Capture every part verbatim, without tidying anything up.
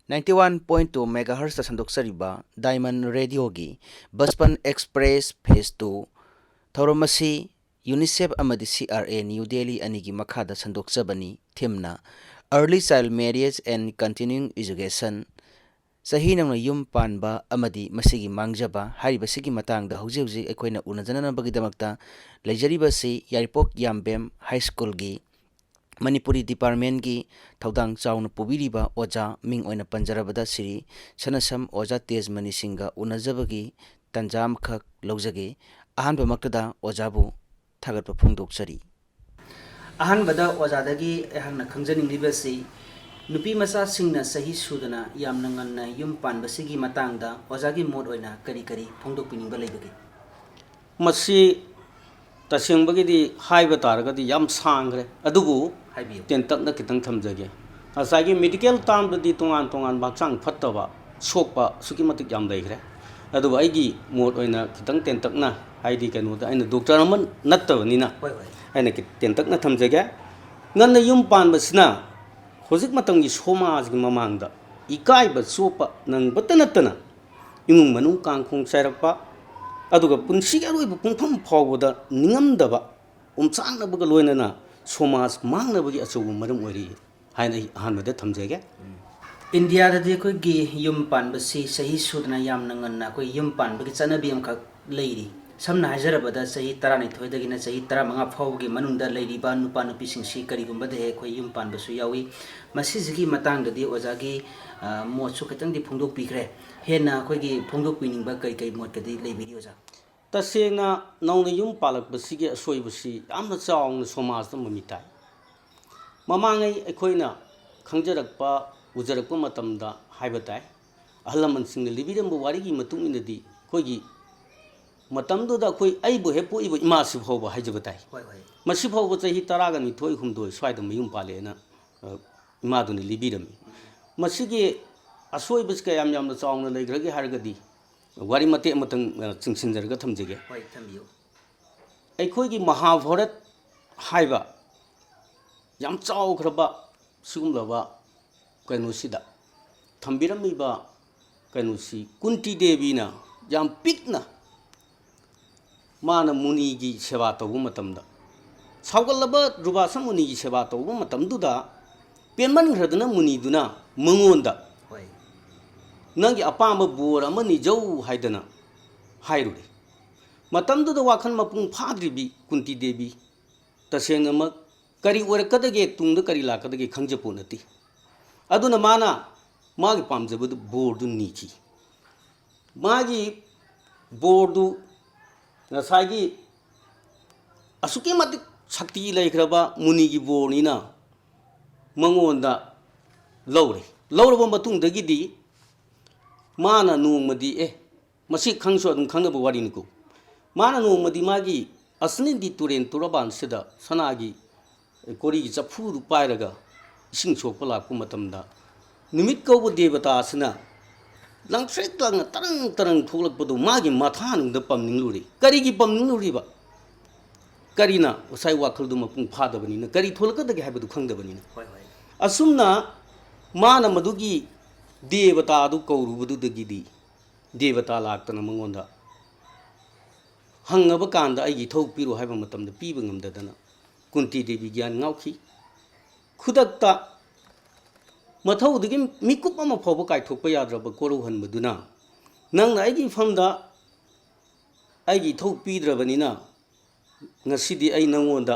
Ninety one point two megahertzꯇ ꯁꯟꯗꯣꯛꯆꯔꯤꯕ Diamond Radioꯒꯤ Bachpan Express Phase two ꯊꯧꯔꯝ ꯑꯁꯤ UNICEF ꯑꯃꯗꯤ C R A New Delhi ꯑꯅꯤꯒꯤ ꯃꯈꯥꯗ ꯁꯟꯗꯣꯛꯆꯕꯅꯤ꯫ Themeꯅ Early Child Marriage and Continuing Education, ꯆꯍꯤ ꯅꯧꯅ ꯌꯨꯝ ꯄꯥꯟꯕ ꯑꯃꯗꯤ ꯃꯁꯤꯒꯤ ꯃꯥꯡꯖꯕ ꯍꯥꯏꯔꯤꯕꯁꯤꯒꯤ ꯃꯇꯥꯡꯗ ꯍꯧꯖꯤꯛ ꯍꯧꯖꯤꯛ ꯑꯩꯈꯣꯏꯅ ꯎꯅꯖꯅꯅꯕꯒꯤꯗꯃꯛꯇ ꯂꯩꯖꯔꯤꯕꯁꯤ ꯌꯥꯏꯔꯤꯄꯣꯛ ꯌꯥꯝꯕꯦꯝ High Schoolꯒꯤ ꯃꯅꯤꯄꯨꯔꯤ Departmentꯀꯤ ꯊꯧꯗꯥꯡ ꯆꯥꯎꯅ ꯄꯨꯕꯤꯔꯤꯕ ꯑꯣꯖꯥ, ꯃꯤꯡ ꯑꯣꯏꯅ ꯄꯟꯖꯔꯕꯗ ꯁ꯭ꯔꯤ ꯁꯅꯁꯝ ꯑꯣꯖꯥ ꯇꯦꯖꯃꯅꯤ ꯁꯤꯡꯒ ꯎꯅꯖꯕꯒꯤ ꯇꯟꯖꯥ ꯑꯃꯈꯛ ꯂꯧꯖꯒꯦ꯫ ꯑꯍꯥꯟꯕꯃꯛꯇꯗ ꯑꯣꯖꯥꯕꯨ ꯊꯥꯒꯠꯄ ꯐꯣꯡꯗꯣꯛꯆꯔꯤ꯫ ꯑꯍꯥꯟꯕꯗ ꯑꯣꯖꯥꯗꯒꯤ ꯑꯩꯍꯥꯛꯅ ꯈꯪꯖꯅꯤꯡꯂꯤꯕꯁꯤ, ꯅꯨꯄꯤ ꯃꯆꯥꯁꯤꯡꯅ ꯆꯍꯤ ꯁꯨꯗꯅ ꯌꯥꯝꯅ ꯉꯟꯅ ꯌꯨꯝ ꯄꯥꯟꯕꯁꯤꯒꯤ ꯃꯇꯥꯡꯗ ꯑꯣꯖꯥꯒꯤ ꯃꯣꯠ ꯑꯣꯏꯅ ꯀꯔꯤ ꯀꯔꯤ ꯐꯣꯡꯗꯣꯛꯄꯤꯅꯤꯡꯕ ꯂꯩꯕꯒꯦ? ꯃꯁꯤ ꯇꯁꯦꯡꯕꯒꯤꯗꯤ ꯍꯥꯏꯕ ꯇꯥꯔꯒꯗꯤ ꯌꯥꯝ ꯁꯥꯡꯈ꯭ꯔꯦ, ꯑꯗꯨꯕꯨ ꯍꯥꯏꯕꯤꯌꯨ꯫ ꯇꯦꯟꯇꯛꯅ ꯈꯤꯇꯪ ꯊꯝꯖꯒꯦ꯫ ꯉꯁꯥꯏꯒꯤ medical termꯗꯗꯤ ꯇꯣꯉꯥꯟ ꯇꯣꯉꯥꯟꯕ ꯍꯛꯆꯥꯡ ꯐꯠꯇꯕ, ꯁꯣꯛꯄ ꯑꯁꯨꯛꯀꯤ ꯃꯇꯤꯛ ꯌꯥꯝ ꯂꯩꯈ꯭ꯔꯦ꯫ ꯑꯗꯨꯕꯨ ꯑꯩꯒꯤ ꯃꯣꯠ ꯑꯣꯏꯅ ꯈꯤꯇꯪ ꯇꯦꯟꯇꯛꯅ, ꯍꯥꯏꯗꯤ ꯀꯩꯅꯣꯗ ꯑꯩꯅ doctor ꯑꯃ ꯅꯠꯇꯕꯅꯤꯅ, ꯍꯣꯏ, ꯍꯣꯏ꯫ ꯑꯩꯅ ꯈꯤ-, ꯇꯦꯟꯇꯛꯅ ꯊꯝꯖꯒꯦ꯫ ꯉꯟꯅ ꯌꯨꯝ ꯄꯥꯟꯕꯁꯤꯅ ꯍꯧꯖꯤꯛ ꯃꯇꯝꯒꯤ ꯁꯃꯥꯖꯒꯤ ꯃꯃꯥꯡꯗ ꯏꯀꯥꯏꯕ ꯆꯣꯞꯄ ꯅꯪꯕꯇ ꯅꯠꯇꯅ, ꯏꯃꯨꯡ ꯃꯅꯨꯡ ꯀꯥꯡꯈꯣꯡ ꯆꯥꯏꯔꯛꯄ, ꯑꯗꯨꯒ ꯄꯨꯟꯁꯤꯒꯤ ꯑꯔꯣꯏꯕ ꯄꯨꯡꯐꯝ ꯐꯥꯎꯕꯗ ꯅꯤꯡꯉꯝꯗꯕ, ꯎꯝꯆꯥꯛꯅꯕꯒ ꯂꯣꯏꯅꯅ ꯁꯃꯥꯖ ꯃꯥꯡꯅꯕꯒꯤ ꯑꯆꯧꯕ ꯃꯔꯝ ꯑꯣꯏꯔꯤ ꯍꯥꯏꯅ ꯑꯩ ꯑꯍꯥꯟꯕꯗ ꯊꯝꯖꯒꯦ꯫ ꯏꯟꯗꯤꯌꯥꯗꯗꯤ ꯑꯩꯈꯣꯏꯒꯤ ꯌꯨꯝ ꯄꯥꯟꯕꯁꯤ ꯆꯍꯤ ꯁꯨꯗꯅ ꯌꯥꯝꯅ ꯉꯟꯅ ꯑꯩꯈꯣꯏ ꯌꯨꯝ ꯄꯥꯟꯕꯒꯤ ꯆꯠꯅꯕꯤ ꯑꯃꯈꯛ ꯂꯩꯔꯤ꯫ ꯁꯝꯅ ꯍꯥꯏꯖꯔꯕꯗ, ꯆꯍꯤ ꯇꯔꯥꯅꯤꯊꯣꯏꯗꯒꯤꯅ ꯆꯍꯤ ꯇꯔꯥꯃꯉꯥ ꯐꯥꯎꯕꯒꯤ ꯃꯅꯨꯡꯗ ꯂꯩꯔꯤꯕ ꯅꯨꯄꯥ ꯅꯨꯄꯤꯁꯤꯡꯁꯤ ꯀꯔꯤꯒꯨꯝꯕꯗ ꯍꯦꯛ ꯑꯩꯈꯣꯏ ꯌꯨꯝ ꯄꯥꯟꯕꯁꯨ ꯌꯥꯎꯏ꯫ ꯃꯁꯤꯁꯤꯒꯤ ꯃꯇꯥꯡꯗꯗꯤ ꯑꯣꯖꯥꯒꯤ, ꯑ, ꯃꯣꯠꯁꯨ ꯈꯤꯇꯪꯗꯤ ꯐꯣꯡꯗꯣꯛꯄꯤꯈ꯭ꯔꯦ꯫ ꯍꯦꯟꯅ ꯑꯩꯈꯣꯏꯒꯤ ꯐꯣꯡꯗꯣꯛꯄꯤꯅꯤꯡꯕ ꯀꯔꯤ ꯀꯔꯤ ꯃꯣꯠꯀꯗꯤ ꯂꯩꯕꯤꯔꯤ, ꯑꯣꯖꯥ? ꯇꯁꯦꯡꯅ ꯅꯧꯅ ꯌꯨꯝ ꯄꯥꯜꯂꯛꯄꯁꯤꯒꯤ ꯑꯁꯣꯏꯕꯁꯤ ꯌꯥꯝꯅ ꯆꯥꯎꯅ ꯁꯃꯥꯖꯇ ꯃꯃꯤ ꯇꯥꯏ꯫ ꯃꯃꯥꯡꯉꯩ ꯑꯩꯈꯣꯏꯅ ꯈꯪꯖꯔꯛꯄ, ꯎꯖꯔꯛꯄ ꯃꯇꯝꯗ ꯍꯥꯏꯕ ꯇꯥꯏ, ꯑꯍꯜ ꯂꯃꯟꯁꯤꯡꯅ ꯂꯤꯕꯤꯔꯝꯕ ꯋꯥꯔꯤꯒꯤ ꯃꯇꯨꯡ ꯏꯟꯅꯗꯤ, ꯑꯩꯈꯣꯏꯒꯤ ꯃꯇꯝꯗꯨꯗ ꯑꯩꯈꯣꯏ, ꯑꯩꯕꯨ ꯍꯦꯛ ꯄꯣꯛꯏꯕ ꯏꯃꯥꯁꯤ ꯐꯥꯎꯕ ꯍꯥꯏꯖꯕ ꯇꯥꯏ꯫ ꯍꯣꯏ, ꯍꯣꯏ꯫ ꯃꯁꯤ ꯐꯥꯎꯕ ꯆꯍꯤ ꯇꯔꯥꯒ ꯅꯤꯊꯣꯏ, ꯍꯨꯝꯗꯣꯏ ꯁ꯭ꯋꯥꯏꯗ ꯃꯌꯨꯝ ꯄꯥꯜꯂꯛꯑꯦꯅ, ꯑ, ꯏꯃꯥꯗꯨꯅ ꯂꯤꯕꯤꯔꯝꯃꯤ꯫ ꯃꯁꯤꯒꯤ ꯑꯁꯣꯏꯕꯁꯤ ꯀꯌꯥꯝ ꯌꯥꯝꯅ ꯆꯥꯎꯅ ꯂꯩꯈ꯭ꯔꯒꯦ ꯍꯥꯏꯔꯒꯗꯤ, ꯋꯥꯔꯤ ꯃꯇꯦꯛ ꯑꯃꯇꯪ, ꯑ, ꯆꯤꯡꯁꯤꯟꯖꯔꯒ ꯊꯝꯖꯒꯦ꯫ ꯍꯣꯏ, ꯊꯝꯕꯤꯌꯨ꯫ ꯑꯩꯈꯣꯏꯒꯤ ꯃꯍꯥꯚꯥꯔꯠ ꯍꯥꯏꯕ ꯌꯥꯝ ꯆꯥꯎꯈ꯭ꯔꯕ ꯁꯤꯒꯨꯝꯂꯕ ꯀꯩꯅꯣꯁꯤꯗ, ꯊꯝꯕꯤꯔꯝꯃꯤꯕ ꯀꯩꯅꯣꯁꯤ ꯀꯨꯟꯇꯤ ꯗꯦꯕꯤꯅ ꯌꯥꯝ ꯄꯤꯛꯅ ꯃꯥꯅ ꯃꯨꯅꯤꯒꯤ ꯁꯦꯕꯥ ꯇꯧꯕ ꯃꯇꯝꯗ, ꯁꯥꯎꯒꯠꯂꯕ ꯗꯨꯔꯕꯥꯁꯥ ꯃꯨꯅꯤꯒꯤ ꯁꯦꯕꯥ ꯇꯧꯕ ꯃꯇꯝꯗꯨꯗ, ꯄꯦꯟꯃꯟꯈ꯭ꯔꯗꯨꯅ ꯃꯨꯅꯤꯗꯨꯅ ꯃꯉꯣꯟꯗ, "ꯅꯪꯒꯤ ꯑꯄꯥꯝꯕ ꯕꯣꯔ ꯑꯃ ꯅꯤꯖꯧ" ꯍꯥꯏꯗꯅ ꯍꯥꯏꯔꯨꯔꯦ꯫ ꯃꯇꯝꯗꯨꯗ ꯋꯥꯈꯜ ꯃꯄꯨꯡ ꯐꯥꯗ꯭ꯔꯤꯕꯤ ꯀꯨꯟꯇꯤ ꯗꯦꯕꯤ ꯇꯁꯦꯡꯅꯃꯛ ꯀꯔꯤ ꯑꯣꯏꯔꯛꯀꯗꯒꯦ, ꯇꯨꯡꯗ ꯀꯔꯤ ꯂꯥꯛꯀꯗꯒꯦ ꯈꯪꯖꯄꯣꯠ ꯅꯠꯇꯦ꯫ ꯑꯗꯨꯅ ꯃꯥꯅ ꯃꯥꯒꯤ ꯄꯥꯝꯖꯕꯗꯨ, ꯕꯣꯔꯗꯨ ꯅꯤꯈꯤ꯫ ꯃꯥꯒꯤ ꯕꯣꯔꯗꯨ ꯉꯁꯥꯏꯒꯤ ꯑꯁꯨꯛꯀꯤ ꯃꯇꯤꯛ ꯁꯛꯇꯤ ꯂꯩꯈ꯭ꯔꯕ ꯃꯨꯅꯤꯒꯤ ꯕꯣꯔꯅꯤꯅ ꯃꯉꯣꯟꯗ ꯂꯧꯔꯦ꯫ ꯂꯧꯔꯕ ꯃꯇꯨꯡꯗꯒꯤꯗꯤ ꯃꯥꯅ ꯅꯣꯡꯃꯗꯤ, ꯑꯦ, ꯃꯁꯤ ꯈꯪꯁꯨ ꯑꯗꯨꯝ ꯈꯪꯅꯕ ꯋꯥꯔꯤꯅꯤꯀꯣ꯫ ꯃꯥꯅ ꯅꯣꯡꯃꯗꯤ ꯃꯥꯒꯤ ꯑꯁꯅꯤꯗꯤ ꯇꯨꯔꯦꯟ ꯇꯣꯔꯕꯥꯟꯁꯤꯗ ꯁꯅꯥꯒꯤ ꯀꯣꯔꯤꯒꯤ ꯆꯐꯨꯗꯨ ꯄꯥꯏꯔꯒ ꯏꯁꯤꯡ ꯁꯣꯛꯄ ꯂꯥꯛꯄ ꯃꯇꯝꯗ, ꯅꯨꯃꯤꯠ ꯀꯧꯕ ꯗꯦꯕꯇꯥ ꯑꯁꯤꯅ ꯂꯪꯇ꯭ꯔꯤꯛ ꯂꯪꯅ ꯇꯔꯪ ꯇꯔꯪ ꯊꯣꯛꯂꯛꯄꯗꯨ ꯃꯥꯒꯤ ꯃꯊꯥꯅꯨꯡꯗ ꯄꯝꯅꯤꯡꯂꯨꯔꯤ꯫ ꯀꯔꯤꯒꯤ ꯄꯝꯅꯤꯡꯂꯨꯔꯤꯕ? ꯀꯔꯤꯅ? ꯉꯁꯥꯏ ꯋꯥꯈꯜꯗꯨ ꯃꯄꯨꯡ ꯐꯥꯗꯕꯅꯤꯅ ꯀꯔꯤ ꯊꯣꯛꯂꯛꯀꯗꯒꯦ ꯍꯥꯏꯕꯗꯨ ꯈꯪꯗꯕꯅꯤꯅ꯫ ꯍꯣꯏ, ꯍꯣꯏ꯫ ꯑꯁꯨꯝꯅ ꯃꯥꯅ ꯃꯗꯨꯒꯤ ꯗꯦꯕꯇꯥ ꯑꯗꯨ ꯀꯧꯔꯨꯕꯗꯨꯗꯒꯤꯗꯤ ꯗꯦꯕꯇꯥ ꯂꯥꯛꯇꯅ ꯃꯉꯣꯟꯗ ꯍꯪꯉꯕ ꯀꯥꯟꯗ ꯑꯩꯒꯤ ꯏꯊꯧ ꯄꯤꯔꯣ ꯍꯥꯏꯕ ꯃꯇꯝꯗ ꯄꯤꯕ ꯉꯝꯗꯗꯅ ꯀꯨꯟꯇꯤ ꯗꯦꯕꯤ ꯒ꯭ꯌꯥꯟ ꯉꯥꯎꯈꯤ꯫ ꯈꯨꯗꯛꯇ ꯃꯊꯧꯗꯒꯤ ꯃꯤꯀꯨꯞ ꯑꯃ ꯐꯥꯎꯕ ꯀꯥꯏꯊꯣꯛꯄ ꯌꯥꯗ꯭ꯔꯕ ꯀꯣꯔꯧꯍꯟꯕꯗꯨꯅ, "ꯅꯪꯅ ꯑꯩꯒꯤ ꯏꯐꯝꯗ ꯑꯩꯒꯤ ꯏꯊꯧ ꯄꯤꯗ꯭ꯔꯕꯅꯤꯅ ꯉꯁꯤꯗꯤ ꯑꯩ ꯅꯪꯉꯣꯟꯗ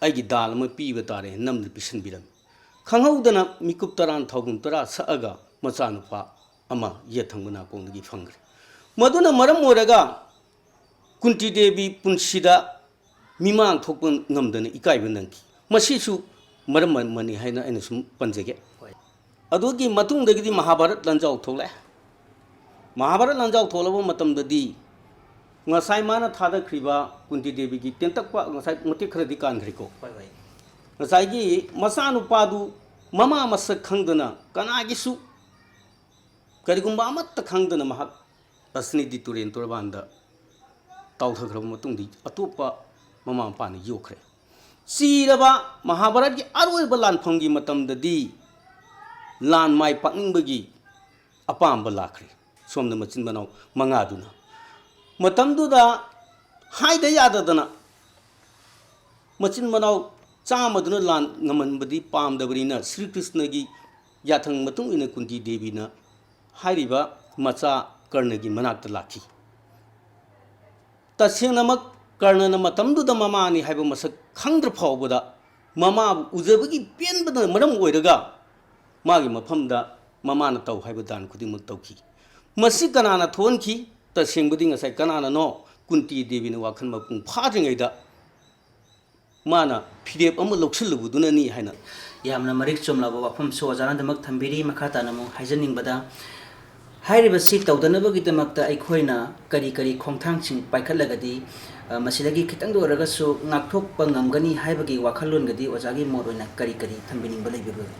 ꯑꯩꯒꯤ ꯗꯥꯜ ꯑꯃ ꯄꯤꯕ ꯇꯥꯔꯦ" ꯅꯝꯗꯨꯅ ꯄꯤꯁꯤꯟꯕꯤꯔꯝꯃꯤ꯫ ꯈꯪꯍꯧꯗꯅ ꯃꯤꯀꯨꯞ ꯇꯔꯥ ꯊꯥꯎꯒꯨꯝ ꯇꯔꯥ ꯁꯛꯑꯒ ꯃꯆꯥꯅꯨꯄꯥ ꯑꯃ ꯌꯦꯠ ꯊꯪꯕ ꯅꯥꯀꯣꯡꯗꯒꯤ ꯐꯪꯈ꯭ꯔꯦ꯫ ꯃꯗꯨꯅ ꯃꯔꯝ ꯑꯣꯏꯔꯒ ꯀꯨꯟꯇꯤ ꯗꯦꯕꯤ ꯄꯨꯟꯁꯤꯗ ꯃꯤꯃꯥꯡ ꯊꯣꯛꯄ ꯉꯝꯗꯅ ꯏꯀꯥꯏꯕ ꯅꯪꯈꯤ꯫ ꯃꯁꯤꯁꯨ ꯃꯔꯝ ꯑꯃꯅꯤ ꯍꯥꯏꯅ ꯑꯩꯅ ꯁꯨꯝ ꯄꯟꯖꯒꯦ꯫ ꯍꯣꯏ꯫ ꯑꯗꯨꯒꯤ ꯃꯇꯨꯡꯗꯒꯤꯗꯤ ꯃꯍꯥꯚꯥꯔꯠ ꯂꯥꯟꯖꯥꯎ ꯊꯣꯛꯂꯛꯑꯦ꯫ ꯃꯍꯥꯚꯥꯔꯠ ꯂꯥꯟꯖꯥꯎ ꯊꯣꯛꯂꯕ ꯃꯇꯝꯗꯗꯤ ꯉꯁꯥꯏ ꯃꯥꯅ ꯊꯥꯗꯈ꯭ꯔꯤꯕ ꯀꯨꯟꯇꯤ ꯗꯦꯕꯤꯒꯤ ꯇꯦꯟꯇꯛꯄ, ꯉꯁꯥꯏ ꯃꯇꯦꯛ ꯈꯔꯗꯤ ꯀꯥꯟꯈ꯭ꯔꯦꯀꯣ꯫ ꯍꯣꯏ, ꯍꯣꯏ꯫ ꯉꯁꯥꯏꯒꯤ ꯃꯆꯥꯅꯨꯄꯥꯗꯨ ꯃꯃꯥ ꯃꯁꯛ ꯈꯪꯗꯅ, ꯀꯅꯥꯒꯤꯁꯨ ꯀꯔꯤꯒꯨꯝꯕ ꯑꯃꯠꯇ ꯈꯪꯗꯅ ꯃꯍꯥꯛ ꯑꯁꯅꯤꯗꯤ ꯇꯨꯔꯦꯟ ꯇꯣꯔꯕꯥꯟꯗ ꯇꯥꯎꯊꯈ꯭ꯔꯕ ꯃꯇꯨꯡꯗ ꯑꯇꯣꯞꯄ ꯃꯃꯥ ꯃꯄꯥꯅ ꯌꯣꯛꯈ꯭ꯔꯦ꯫ ꯆꯤꯔꯕ ꯃꯍꯥꯚꯥꯔꯠꯀꯤ ꯑꯔꯣꯏꯕ ꯂꯥꯟꯐꯝꯒꯤ ꯃꯇꯝꯗꯗꯤ ꯂꯥꯟ ꯃꯥꯏ ꯄꯥꯛꯅꯤꯡꯕꯒꯤ ꯑꯄꯥꯝꯕ ꯂꯥꯛꯈ꯭ꯔꯦ꯫ ꯁꯣꯝꯗ ꯃꯆꯤꯟ ꯃꯅꯥꯎ ꯃꯉꯥꯗꯨꯅ ꯃꯇꯝꯗꯨꯗ ꯍꯥꯏꯗ ꯌꯥꯗꯗꯅ ꯃꯆꯤꯟ ꯃꯅꯥꯎ ꯆꯥꯝꯃꯗꯨꯅ ꯂꯥꯟ ꯉꯝꯍꯟꯕꯗꯤ ꯄꯥꯝꯗꯕꯅꯤꯅ ꯁ꯭ꯔꯤ ꯀ꯭ꯔꯤꯁꯅꯒꯤ ꯌꯥꯊꯪ ꯃꯇꯨꯡ ꯏꯟꯅ ꯀꯨꯟꯇꯤ ꯗꯦꯕꯤꯅ ꯍꯥꯏꯔꯤꯕ ꯃꯆꯥ ꯀꯔꯅꯒꯤ ꯃꯅꯥꯛꯇ ꯂꯥꯛꯈꯤ꯫ ꯇꯁꯦꯡꯅꯃꯛ ꯀꯔꯅꯅ ꯃꯇꯝꯗꯨꯗ ꯃꯃꯥꯅꯤ ꯍꯥꯏꯕ ꯃꯁꯛ ꯈꯪꯗ꯭ꯔ ꯐꯥꯎꯕꯗ ꯃꯃꯥꯕꯨ ꯎꯖꯕꯒꯤ ꯄꯦꯟꯕꯅ ꯃꯔꯝ ꯑꯣꯏꯔꯒ ꯃꯥꯒꯤ ꯃꯐꯝꯗ ꯃꯃꯥꯅ ꯇꯧ ꯍꯥꯏꯕ ꯗꯥꯟ ꯈꯨꯗꯤꯡꯃꯛ ꯇꯧꯈꯤ꯫ ꯃꯁꯤ ꯀꯅꯥꯅ ꯊꯣꯛꯍꯟꯈꯤ? ꯇꯁꯦꯡꯕꯗꯤ ꯉꯁꯥꯏ ꯀꯅꯥꯅꯅꯣ ꯀꯨꯟꯇꯤ ꯗꯦꯕꯤꯅ ꯋꯥꯈꯜ ꯃꯄꯨꯡ ꯐꯥꯗ꯭ꯔꯤꯉꯩꯗ ꯃꯥꯅ ꯐꯤꯔꯦꯞ ꯑꯃ ꯂꯧꯁꯤꯜꯂꯨꯕꯗꯨꯅꯅꯤ ꯍꯥꯏꯅ꯫ ꯌꯥꯝꯅ ꯃꯔꯤꯛ ꯆꯨꯝꯂꯕ ꯋꯥꯐꯝꯁꯨ ꯑꯣꯖꯥꯅ ꯑꯗꯨꯃꯛ ꯊꯝꯕꯤꯔꯤ꯫ ꯃꯈꯥ ꯇꯥꯅ ꯑꯃꯨꯛ ꯍꯥꯏꯖꯅꯤꯡꯕꯗ, ꯍꯥꯏꯔꯤꯕꯁꯤ ꯇꯧꯗꯅꯕꯒꯤꯗꯃꯛꯇ ꯑꯩꯈꯣꯏꯅ ꯀꯔꯤ ꯀꯔꯤ ꯈꯣꯡꯊꯥꯡꯁꯤꯡ ꯄꯥꯏꯈꯠꯂꯒꯗꯤ, ꯑ, ꯃꯁꯤꯗꯒꯤ ꯈꯤꯇꯪꯗ ꯑꯣꯏꯔꯒꯁꯨ ꯉꯥꯛꯊꯣꯛꯄ ꯉꯝꯒꯅꯤ ꯍꯥꯏꯕꯒꯤ ꯋꯥꯈꯜꯂꯣꯟꯒꯗꯤ ꯑꯣꯖꯥꯒꯤ ꯃꯣꯠ ꯑꯣꯏꯅ ꯀꯔꯤ ꯀꯔꯤ ꯊꯝꯕꯤꯅꯤꯡꯕ ꯂꯩꯕꯤꯕꯒꯦ?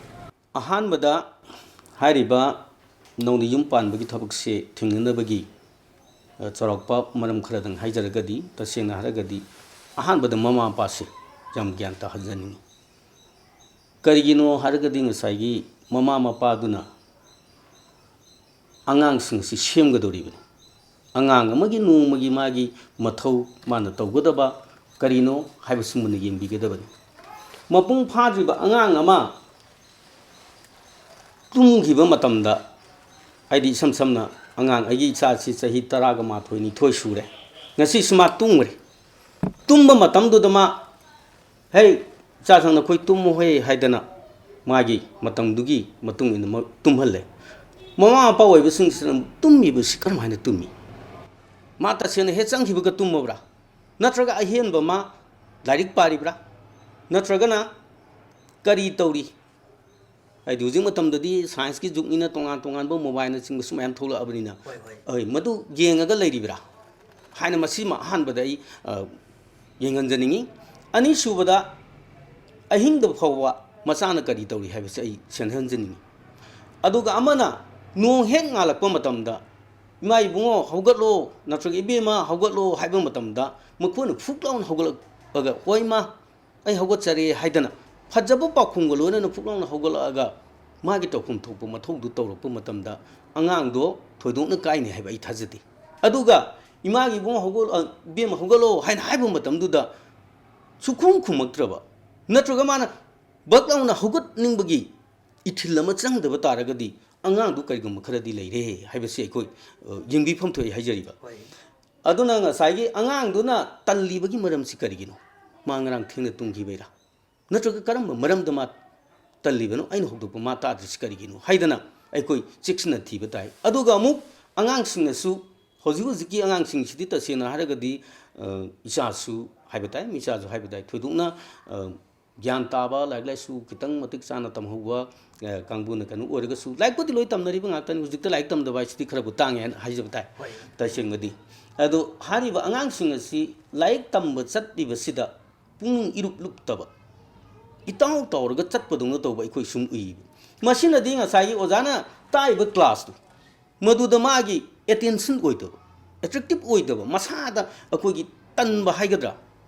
ꯑꯍꯥꯟꯕꯗ ꯍꯥꯏꯔꯤꯕ ꯅꯧꯅ ꯌꯨꯝ ꯄꯥꯟꯕꯒꯤ ꯊꯕꯛꯁꯦ ꯊꯤꯡꯅꯅꯕꯒꯤ, ꯑ, ꯆꯥꯎꯔꯥꯛꯄ ꯃꯔꯝ ꯈꯔꯗꯪ ꯍꯥꯏꯖꯔꯒꯗꯤ, ꯇꯁꯦꯡꯅ ꯍꯥꯏꯔꯒꯗꯤ ꯑꯍꯥꯟꯕꯗ ꯃꯃꯥ ꯃꯄꯥꯁꯦ ꯌꯥꯝ ꯒ꯭ꯌꯥꯟ ꯇꯥꯍꯟꯖꯅꯤꯡꯉꯤ꯫ ꯀꯔꯤꯒꯤꯅꯣ ꯍꯥꯏꯔꯒꯗꯤ ꯉꯁꯥꯏꯒꯤ ꯃꯃꯥ ꯃꯄꯥꯗꯨꯅ ꯑꯉꯥꯡꯁꯤꯡ ꯑꯁꯤ ꯁꯦꯝꯒꯗꯧꯔꯤꯕꯅꯤ꯫ ꯑꯉꯥꯡ ꯑꯃꯒꯤ ꯅꯣꯡꯃꯒꯤ ꯃꯥꯒꯤ ꯃꯊꯧ ꯃꯥꯅ ꯇꯧꯒꯗꯕ ꯀꯔꯤꯅꯣ ꯍꯥꯏꯕꯁꯤ ꯃꯨꯟꯅ ꯌꯦꯡꯕꯤꯒꯗꯕꯅꯤ꯫ ꯃꯄꯨꯡ ꯐꯥꯗ꯭ꯔꯤꯕ ꯑꯉꯥꯡ ꯑꯃ, ꯇꯨꯝꯈꯤꯕ ꯃꯇꯝꯗ, ꯍꯥꯏꯗꯤ ꯏꯁꯝ ꯁꯝꯅ ꯑꯉꯥꯡ, ꯑꯩꯒꯤ ꯏꯆꯥꯁꯤ ꯆꯍꯤ ꯇꯔꯥꯒ ꯃꯥꯊꯣꯏ ꯅꯤꯊꯣꯏ ꯁꯨꯔꯦ, ꯉꯁꯤꯁꯨ ꯃꯥ ꯇꯨꯝꯈ꯭ꯔꯦ꯫ ꯇꯨꯝꯕ ꯃꯇꯝꯗꯨꯗ ꯃꯥ, "ꯍꯦ, ꯏꯆꯥꯁꯤꯡ ꯅꯈꯣꯏ ꯇꯨꯝꯃꯣ ꯍꯦ" ꯍꯥꯏꯗꯅ ꯃꯥꯒꯤ ꯃꯇꯝꯗꯨꯒꯤ ꯃꯇꯨꯡ ꯏꯟꯅ ꯃ-, ꯇꯨꯝꯍꯜꯂꯦ꯫ ꯃꯃꯥ ꯃꯄꯥ ꯑꯣꯏꯕꯁꯤꯡꯁꯤꯅ ꯇꯨꯝꯃꯤꯕꯁꯤ ꯀꯔꯝꯍꯥꯏꯅ ꯇꯨꯝꯃꯤ? ꯃꯥ ꯇꯁꯦꯡꯅ ꯍꯦꯛ ꯆꯪꯈꯤꯕꯒ ꯇꯨꯝꯃꯕ꯭ꯔꯥ? ꯅꯠꯇ꯭ꯔꯒ ꯑꯍꯦꯟꯕ ꯃꯥ ꯂꯥꯏꯔꯤꯛ ꯄꯥꯔꯤꯕ꯭ꯔꯥ? ꯅꯠꯇ꯭ꯔꯒꯅ ꯀꯔꯤ ꯇꯧꯔꯤ? ꯍꯥꯏꯗꯤ ꯍꯧꯖꯤꯛ ꯃꯇꯝꯗꯗꯤ ꯁꯥꯏꯟꯁꯀꯤ ꯖꯨꯒꯅꯤꯅ ꯇꯣꯉꯥꯟ ꯇꯣꯉꯥꯟꯕ ꯃꯣꯕꯥꯏꯜꯅꯆꯤꯡꯕꯁꯨ ꯃꯌꯥꯝ ꯊꯣꯛꯂꯛꯑꯕꯅꯤꯅ, ꯍꯣꯏ, ꯍꯣꯏ꯫ ꯍꯣꯏ, ꯃꯗꯨ ꯌꯦꯡꯉꯒ ꯂꯩꯔꯤꯕ꯭ꯔꯥ ꯍꯥꯏꯅ ꯃꯁꯤꯃ ꯑꯍꯥꯟꯕꯗ ꯑꯩ, ꯑ, ꯌꯦꯡꯍꯟꯖꯅꯤꯡꯉꯤ꯫ ꯑꯅꯤꯁꯨꯕꯗ, ꯑꯍꯤꯡꯗ ꯐꯥꯎꯕ ꯃꯆꯥꯅ ꯀꯔꯤ ꯇꯧꯔꯤ ꯍꯥꯏꯕꯁꯤ ꯑꯩ ꯁꯦꯟꯅꯍꯟꯖꯅꯤꯡꯉꯤ꯫ ꯑꯗꯨꯒ ꯑꯃꯅ ꯅꯣꯡ ꯍꯦꯛ ꯉꯥꯜꯂꯛꯄ ꯃꯇꯝꯗ, "ꯏꯃꯥ ꯏꯕꯨꯡꯉꯣ ꯍꯧꯒꯠꯂꯣ" ꯅꯠꯇ꯭ꯔꯒ "ꯏꯕꯦꯝꯃ ꯍꯧꯒꯠꯂꯣ" ꯍꯥꯏꯕ ꯃꯇꯝꯗ ꯃꯈꯣꯏꯅ ꯐꯨꯛ ꯂꯥꯎꯅ ꯍꯧꯒꯠꯂꯛꯑꯒ, "ꯍꯣꯏ ꯏꯃꯥ, ꯑꯩ ꯍꯧꯒꯠꯆꯔꯦ" ꯍꯥꯏꯗꯅ ꯐꯖꯕ ꯄꯥꯎꯈꯨꯝꯒ ꯂꯣꯏꯅꯅ ꯐꯨꯛ ꯂꯥꯎꯅ ꯍꯧꯒꯠꯂꯛꯑꯒ ꯃꯥꯒꯤ ꯇꯧꯐꯝ ꯊꯣꯛꯄ ꯃꯊꯧꯗꯨ ꯇꯧꯔꯛꯄ ꯃꯇꯝꯗ ꯑꯉꯥꯡꯗꯣ ꯊꯣꯏꯗꯣꯛꯅ ꯀꯥꯏꯅꯤ ꯍꯥꯏꯕ ꯑꯩ ꯊꯥꯖꯗꯦ꯫ ꯑꯗꯨꯒ "ꯏꯃꯥꯒꯤ ꯏꯕꯨꯡ ꯍꯧꯒꯠ-, ꯑ, ꯏꯕꯦꯝꯃ ꯍꯧꯒꯠꯂꯣ" ꯍꯥꯏꯅ ꯍꯥꯏꯕ ꯃꯇꯝꯗꯨꯗ ꯁꯨꯈꯨꯝ ꯈꯨꯝꯃꯛꯇ꯭ꯔꯕ, ꯅꯠꯇ꯭ꯔꯒ ꯃꯥꯅ ꯕꯛ ꯂꯥꯎꯅ ꯍꯧꯒꯠꯅꯤꯡꯕꯒꯤ ꯏꯊꯤꯜ ꯑꯃ ꯆꯪꯗꯕ ꯇꯥꯔꯒꯗꯤ ꯑꯉꯥꯡꯗꯨ ꯀꯔꯤꯒꯨꯝꯕ ꯈꯔꯗꯤ ꯂꯩꯔꯦ ꯍꯥꯏꯕꯁꯤ ꯑꯩꯈꯣꯏ, ꯑ, ꯌꯦꯡꯕꯤꯐꯝ ꯊꯣꯛꯏ ꯍꯥꯏꯖꯔꯤꯕ꯫ ꯍꯣꯏ꯫ ꯑꯗꯨꯅ ꯉꯁꯥꯏꯒꯤ ꯑꯉꯥꯡꯗꯨꯅ ꯇꯜꯂꯤꯕꯒꯤ ꯃꯔꯝꯁꯤ ꯀꯔꯤꯒꯤꯅꯣ? ꯃꯥ ꯉꯔꯥꯡ ꯊꯦꯡꯅ ꯇꯨꯝꯈꯤꯕꯩꯔꯥ? ꯅꯠꯇ꯭ꯔꯒ ꯀꯔꯝꯕ ꯃꯔꯝꯗ ꯃꯥ ꯇꯜꯂꯤꯕꯅꯣ? ꯑꯩꯅ ꯍꯧꯗꯣꯛꯄ ꯃꯥ ꯇꯥꯗ꯭ꯔꯤꯁꯤ ꯀꯔꯤꯒꯤꯅꯣ ꯍꯥꯏꯗꯅ ꯑꯩꯈꯣꯏ ꯆꯦꯛꯁꯤꯟꯅ ꯊꯤꯕ ꯇꯥꯏ꯫ ꯑꯗꯨꯒ ꯑꯃꯨꯛ ꯑꯉꯥꯡꯁꯤꯡꯅꯁꯨ, ꯍꯧꯖꯤꯛ ꯍꯧꯖꯤꯛꯀꯤ ꯑꯉꯥꯡꯁꯤꯡꯁꯤꯗꯤ ꯇꯁꯦꯡꯅ ꯍꯥꯏꯔꯒꯗꯤ, ꯑ, ꯏꯆꯥꯁꯨ ꯍꯥꯏꯕ ꯇꯥꯏ, ꯃꯤꯆꯥꯁꯨ ꯍꯥꯏꯕ ꯇꯥꯏ, ꯊꯣꯏꯗꯣꯛꯅ, ꯑ, ꯒ꯭ꯌꯥꯟ ꯇꯥꯕ, ꯂꯥꯏꯔꯤꯛ ꯂꯥꯏꯁꯨ ꯈꯤꯇꯪ ꯃꯇꯤꯛ ꯆꯥꯅ ꯇꯝꯍꯧꯕ, ꯑ, ꯀꯥꯡꯕꯨꯅ ꯀꯩꯅꯣ ꯑꯣꯏꯔꯒꯁꯨ, ꯂꯥꯏꯔꯤꯛꯄꯨꯗꯤ ꯂꯣꯏ ꯇꯝꯅꯔꯤꯕ ꯉꯥꯛꯇꯅꯤ꯫ ꯍꯧꯖꯤꯛꯇ ꯂꯥꯏꯔꯤꯛ ꯇꯝꯗꯕ ꯍꯥꯏꯁꯤꯗꯤ ꯈꯔꯕꯨ ꯇꯥꯡꯉꯦ ꯍꯥꯏꯅ ꯍꯥꯏꯖꯕ ꯇꯥꯏ, ꯍꯣꯏ꯫ ꯇꯁꯦꯡꯕꯗꯤ꯫ ꯑꯗꯣ ꯍꯥꯏꯔꯤꯕ ꯑꯉꯥꯡꯁꯤꯡ ꯑꯁꯤ ꯂꯥꯏꯔꯤꯛ ꯇꯝꯕ ꯆꯠꯂꯤꯕꯁꯤꯗ ꯄꯨꯛꯅꯤꯡ ꯏꯔꯨꯞ ꯂꯨꯞꯇꯕ, ꯏꯇꯥꯎ ꯇꯥꯎꯔꯒ ꯆꯠꯄꯗꯧꯅ ꯇꯧꯕ ꯑꯩꯈꯣꯏ ꯁꯨꯝ ꯎꯏꯕ꯫ ꯃꯁꯤꯅꯗꯤ ꯉꯁꯥꯏꯒꯤ ꯑꯣꯖꯥꯅ ꯇꯥꯛꯏꯕ ꯀ꯭ꯂꯥꯁꯇꯨ, ꯃꯗꯨꯗ ꯃꯥꯒꯤ ꯑꯦꯇꯦꯟꯁꯟ ꯑꯣꯏꯗꯕ, ꯑꯦꯇ꯭ꯔꯦꯛꯇꯤꯞ ꯑꯣꯏꯗꯕ, ꯃꯁꯥꯗ ꯑꯩꯈꯣꯏꯒꯤ ꯇꯟꯕ ꯍꯥꯏꯒꯗ꯭ꯔꯥ,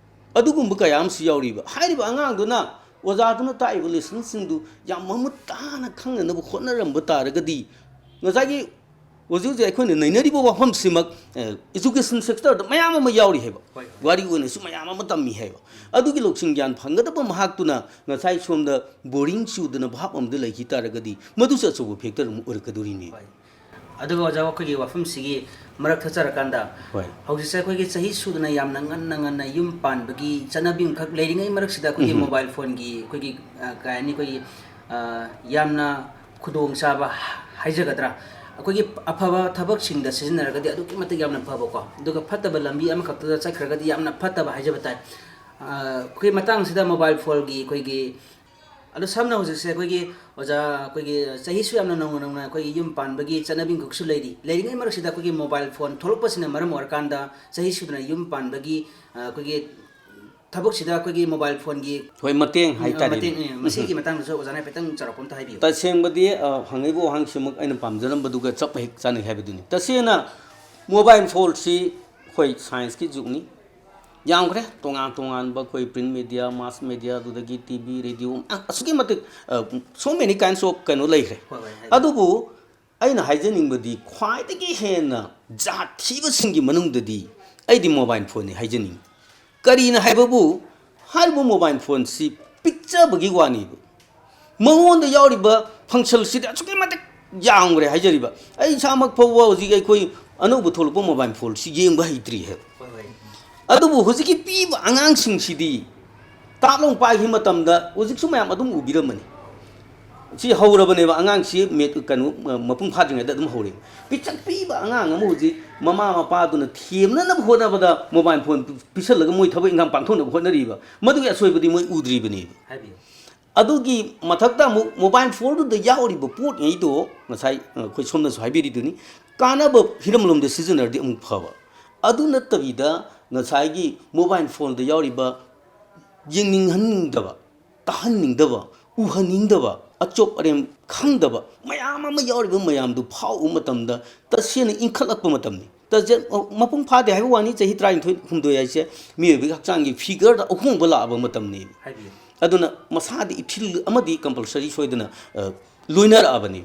ꯑꯗꯨꯒꯨꯝꯕ ꯀꯌꯥ ꯑꯃꯁꯨ ꯌꯥꯎꯔꯤꯕ꯫ ꯍꯥꯏꯔꯤꯕ ꯑꯉꯥꯡꯗꯨꯅ ꯑꯣꯖꯥꯗꯨꯅ ꯇꯥꯛꯏꯕ ꯂꯦꯁꯟꯁꯤꯡꯗꯨ ꯌꯥꯝ ꯃꯃꯨꯠ ꯇꯥꯅ ꯈꯪꯅꯅꯕ ꯍꯣꯠꯅꯔꯝꯕ ꯇꯥꯔꯒꯗꯤ, ꯉꯁꯥꯏꯒꯤ ꯍꯧꯖꯤꯛ ꯍꯧꯖꯤꯛ ꯑꯩꯈꯣꯏꯅ ꯅꯩꯅꯔꯤꯕ ꯋꯥꯐꯝꯁꯤꯃꯛ, ꯑ, education sector ꯗ ꯃꯌꯥꯝ ꯑꯃ ꯌꯥꯎꯔꯤ ꯍꯥꯏꯕ꯫ ꯍꯣꯏ, ꯍꯣꯏ꯫ ꯋꯥꯔꯤ ꯑꯣꯏꯅꯁꯨ ꯃꯌꯥꯝ ꯑꯃ ꯇꯝꯃꯤ ꯍꯥꯏꯕ꯫ ꯑꯗꯨꯒꯤ ꯂꯧꯁꯤꯡ ꯒ꯭ꯌꯥꯟ ꯐꯪꯒꯗꯕ ꯃꯍꯥꯛꯇꯨꯅ ꯉꯁꯥꯏ ꯁꯣꯝꯗ ꯕꯣꯔꯤꯡ ꯆꯨꯗꯅ ꯚꯥꯞ ꯑꯃꯗ ꯂꯩꯈꯤ ꯇꯥꯔꯒꯗꯤ, ꯃꯗꯨꯁꯨ ꯑꯆꯧꯕ ꯐꯦꯛꯇꯔ ꯑꯃ ꯑꯣꯏꯔꯛꯀꯗꯣꯔꯤꯅꯤ꯫ ꯍꯣꯏ꯫ ꯑꯗꯨꯒ ꯑꯣꯖꯥ, ꯑꯩꯈꯣꯏꯒꯤ ꯋꯥꯐꯝꯁꯤꯒꯤ ꯃꯔꯛ ꯊꯠꯆꯔꯀꯥꯟꯗ, ꯍꯣꯏ꯫ ꯍꯧꯖꯤꯛꯁꯦ ꯑꯩꯈꯣꯏꯒꯤ ꯆꯍꯤ ꯁꯨꯗꯅ ꯌꯥꯝꯅ ꯉꯟꯅ ꯉꯟꯅ ꯌꯨꯝ ꯄꯥꯟꯕꯒꯤ ꯆꯠꯅꯕꯤ ꯑꯃꯈꯛ ꯂꯩꯔꯤꯉꯩ ꯃꯔꯛꯁꯤꯗ ꯑꯩꯈꯣꯏꯒꯤ ꯎꯝ꯫ ꯃꯣꯕꯥꯏꯜ ꯐꯣꯟꯒꯤ ꯑꯩꯈꯣꯏꯒꯤ, ꯑ, ꯀꯩ ꯍꯥꯏꯅꯤ, ꯑꯩꯈꯣꯏꯒꯤ, ꯑ, ꯌꯥꯝꯅ ꯈꯨꯗꯣꯡꯆꯥꯕ ꯍꯥꯏꯖꯒꯗ꯭ꯔꯥ, ꯑꯩꯈꯣꯏꯒꯤ ꯑꯐꯕ ꯊꯕꯛꯁꯤꯡꯗ ꯁꯤꯖꯤꯟꯅꯔꯒꯗꯤ ꯑꯗꯨꯛꯀꯤ ꯃꯇꯤꯛ ꯌꯥꯝꯅ ꯐꯕꯀꯣ, ꯑꯗꯨꯒ ꯐꯠꯇꯕ ꯂꯝꯕꯤ ꯑꯃꯈꯛꯇꯗ ꯆꯠꯈ꯭ꯔꯒꯗꯤ ꯌꯥꯝꯅ ꯐꯠꯇꯕ ꯍꯥꯏꯖꯕ ꯇꯥꯏ꯫ ꯑ, ꯑꯩꯈꯣꯏ ꯃꯇꯥꯡꯁꯤꯗ ꯃꯣꯕꯥꯏꯜ ꯐꯣꯟꯒꯤ ꯑꯩꯈꯣꯏꯒꯤ, ꯑꯗꯣ ꯁꯝꯅ ꯍꯧꯖꯤꯛꯁꯦ ꯑꯩꯈꯣꯏꯒꯤ ꯑꯣꯖꯥ, ꯑꯩꯈꯣꯏꯒꯤ ꯆꯍꯤꯁꯨ ꯌꯥꯝꯅ ꯅꯧꯅ ꯅꯧꯅ ꯑꯩꯈꯣꯏꯒꯤ ꯌꯨꯝ ꯄꯥꯟꯕꯒꯤ ꯆꯠꯅꯕꯤ ꯑꯃꯈꯛꯁꯨ ꯂꯩꯔꯤ꯫ ꯂꯩꯔꯤꯉꯩ ꯃꯔꯛꯁꯤꯗ ꯑꯩꯈꯣꯏꯒꯤ ꯃꯣꯕꯥꯏꯜ ꯐꯣꯟ ꯊꯣꯛꯂꯛꯄꯁꯤꯅ ꯃꯔꯝ ꯑꯣꯏꯔꯀꯥꯟꯗ ꯆꯍꯤ ꯁꯨꯗꯅ ꯌꯨꯝ ꯄꯥꯟꯕꯒꯤ, ꯑ, ꯑꯩꯈꯣꯏꯒꯤ ꯊꯕꯛꯁꯤꯗ ꯑꯩꯈꯣꯏꯒꯤ ꯃꯣꯕꯥꯏꯜ ꯐꯣꯟꯒꯤ ꯍꯣꯏ, ꯃꯇꯦꯡ ꯎꯝ, ꯍꯥꯏꯇꯥꯔꯦꯅꯦ꯫ ꯃꯇꯦꯡ, ꯎꯝ, ꯃꯁꯤꯒꯤ ꯎꯝ꯫ ꯃꯇꯥꯡꯗꯁꯨ ꯑꯣꯖꯥꯅ ꯍꯥꯏꯐꯦꯠꯇꯪ ꯆꯥꯎꯔꯥꯛꯄ ꯑꯝꯇ ꯍꯥꯏꯕꯤꯌꯨ꯫ ꯇꯁꯦꯡꯕꯗꯤ, ꯑ, ꯍꯪꯉꯛꯏꯕ ꯋꯥꯍꯪꯁꯤꯃꯛ ꯑꯩꯅ ꯄꯥꯝꯖꯔꯝꯕꯗꯨꯒ ꯆꯞ ꯍꯦꯛ ꯆꯥꯟꯅꯩ ꯍꯥꯏꯕꯗꯨꯅꯤ꯫ ꯇꯁꯦꯡꯅ ꯃꯣꯕꯥꯏꯜ ꯐꯣꯟꯁꯤ, ꯍꯣꯏ, ꯁꯥꯏꯟꯁꯀꯤ ꯖꯨꯒꯅꯤ, ꯌꯥꯝꯈ꯭ꯔꯦ꯫ ꯇꯣꯉꯥꯟ ꯇꯣꯉꯥꯟꯕ ꯑꯩꯈꯣꯏ print media, mass media, ꯑꯗꯨꯗꯒꯤ T V, radio, ꯑ, ꯑꯁꯨꯛꯀꯤ ꯃꯇꯤꯛ, ꯑ, so many kinds of ꯀꯩꯅꯣ ꯂꯩꯈ꯭ꯔꯦ꯫ ꯍꯣꯏ, ꯍꯣꯏ, ꯍꯥꯏꯕꯤꯌꯨ꯫ ꯑꯗꯨꯕꯨ ꯑꯩꯅ ꯍꯥꯏꯖꯅꯤꯡꯕꯗꯤ ꯈ꯭ꯋꯥꯏꯗꯒꯤ ꯍꯦꯟꯅ ꯖꯥꯠ ꯊꯤꯕꯁꯤꯡꯒꯤ ꯃꯅꯨꯡꯗꯗꯤ ꯑꯩꯗꯤ mobile phoneꯅꯤ ꯍꯥꯏꯖꯅꯤꯡꯉꯤ꯫ ꯀꯔꯤꯅ ꯍꯥꯏꯕꯕꯨ ꯍꯥꯏꯔꯤꯕ mobile phoneꯁꯤ ꯄꯤꯛꯆꯕꯒꯤ ꯋꯥꯅꯤꯕ꯫ ꯃꯉꯣꯟꯗ ꯌꯥꯎꯔꯤꯕ functionꯁꯤꯗꯤ ꯑꯁꯨꯛꯀꯤ ꯃꯇꯤꯛ ꯌꯥꯝꯈ꯭ꯔꯦ ꯍꯥꯏꯖꯔꯤꯕ꯫ ꯑꯩ ꯏꯁꯥꯃꯛ ꯐꯥꯎꯕ ꯍꯧꯖꯤꯛ ꯑꯩꯈꯣꯏ ꯑꯅꯧꯕ ꯊꯣꯛꯂꯛꯄ mobile phoneꯁꯤ ꯌꯦꯡꯕ ꯍꯩꯇ꯭ꯔꯤ ꯍꯥꯏꯕ꯫ ꯍꯣꯏ, ꯍꯣꯏ꯫ ꯑꯗꯨꯕꯨ ꯍꯧꯖꯤꯛꯀꯤ ꯄꯤꯕ ꯑꯉꯥꯡꯁꯤꯡꯁꯤꯗꯤ ꯇꯥꯞ ꯂꯥꯎ ꯄꯥꯏꯈꯤꯕ ꯃꯇꯝꯗ ꯍꯧꯖꯤꯛꯁꯨ ꯃꯌꯥꯝ ꯑꯗꯨꯝ ꯎꯕꯤꯔꯝꯃꯅꯤ꯫ ꯁꯤ ꯍꯧꯔꯕꯅꯦꯕ, ꯑꯉꯥꯡꯁꯤ ꯃꯦ-, ꯀꯩꯅꯣ, ꯃꯄꯨꯡ ꯐꯥꯗ꯭ꯔꯤꯉꯩꯗ ꯑꯗꯨꯝ ꯍꯧꯔꯦꯕ꯫ ꯄꯤꯛꯇꯛ ꯄꯤꯕ ꯑꯉꯥꯡ ꯑꯃ ꯍꯧꯖꯤꯛ ꯃꯃꯥ ꯃꯄꯥꯗꯨꯅ ꯊꯦꯝꯅꯅꯕ ꯍꯣꯠꯅꯕꯗ mobile phone ꯄꯤꯁꯜꯂꯒ ꯃꯣꯏ ꯊꯕꯛ ꯏꯪꯈꯥꯡ ꯄꯥꯡꯊꯣꯛꯅꯕ ꯍꯣꯠꯅꯔꯤꯕ꯫ ꯃꯗꯨꯒꯤ ꯑꯁꯣꯏꯕꯗꯤ ꯃꯣꯏ ꯎꯗ꯭ꯔꯤꯕꯅꯦꯕ꯫ ꯍꯥꯏꯕꯤꯌꯨ꯫ ꯑꯗꯨꯒꯤ ꯃꯊꯛꯇ ꯑꯃꯨꯛ mobile phoneꯗꯨꯗ ꯌꯥꯎꯔꯤꯕ ꯄꯣꯠꯉꯩꯗꯣ ꯉꯁꯥꯏ, ꯑ, ꯑꯩꯈꯣꯏ ꯁꯣꯝꯅꯁꯨ ꯍꯥꯏꯕꯤꯔꯤꯗꯨꯅꯤ, ꯀꯥꯟꯅꯕ ꯍꯤꯔꯝꯂꯣꯝꯗ ꯁꯤꯖꯤꯟꯅꯔꯗꯤ ꯑꯃꯨꯛ ꯐꯕ꯫ ꯑꯗꯨ ꯅꯠꯇꯕꯤꯗ ꯉꯁꯥꯏꯒꯤ mobile phoneꯗ ꯌꯥꯎꯔꯤꯕ ꯌꯦꯡꯅꯤꯡꯍꯟꯅꯤꯡꯗꯕ, ꯇꯥꯍꯟꯅꯤꯡꯗꯕ, ꯎꯍꯟꯅꯤꯡꯗꯕ, ꯑꯆꯣꯞ ꯑꯔꯦꯝ ꯈꯪꯗꯕ ꯃꯌꯥꯝ ꯑꯃ ꯌꯥꯎꯔꯤꯕ ꯃꯌꯥꯝꯗꯨ ꯐꯥꯎꯕ ꯃꯇꯝꯗ ꯇꯁꯦꯡꯅ ꯏꯟꯈꯠꯂꯛꯄ ꯃꯇꯝꯅꯤ꯫ ꯇꯁꯦꯡ-, ꯃꯄꯨꯡ ꯐꯥꯗꯦ ꯍꯥꯏꯕ ꯋꯥꯅꯤ, ꯆꯍꯤ ꯇꯔꯥꯅꯤꯊꯣꯏ, ꯍꯨꯝꯗꯣꯏ ꯍꯥꯏꯁꯦ ꯃꯤꯑꯣꯏꯕꯒꯤ ꯍꯛꯆꯥꯡꯒꯤ figureꯗ ꯑꯍꯣꯡꯕ ꯂꯥꯛꯑꯕ ꯃꯇꯝꯅꯤ꯫ ꯍꯥꯏꯕꯤꯌꯨ꯫ ꯑꯗꯨꯅ ꯃꯁꯥꯗ ꯏꯊꯤꯜ ꯑꯃꯗꯤ compulsory ꯁꯣꯏꯗꯅ, ꯑ, ꯂꯣꯏꯅꯔꯛꯑꯕꯅꯤ꯫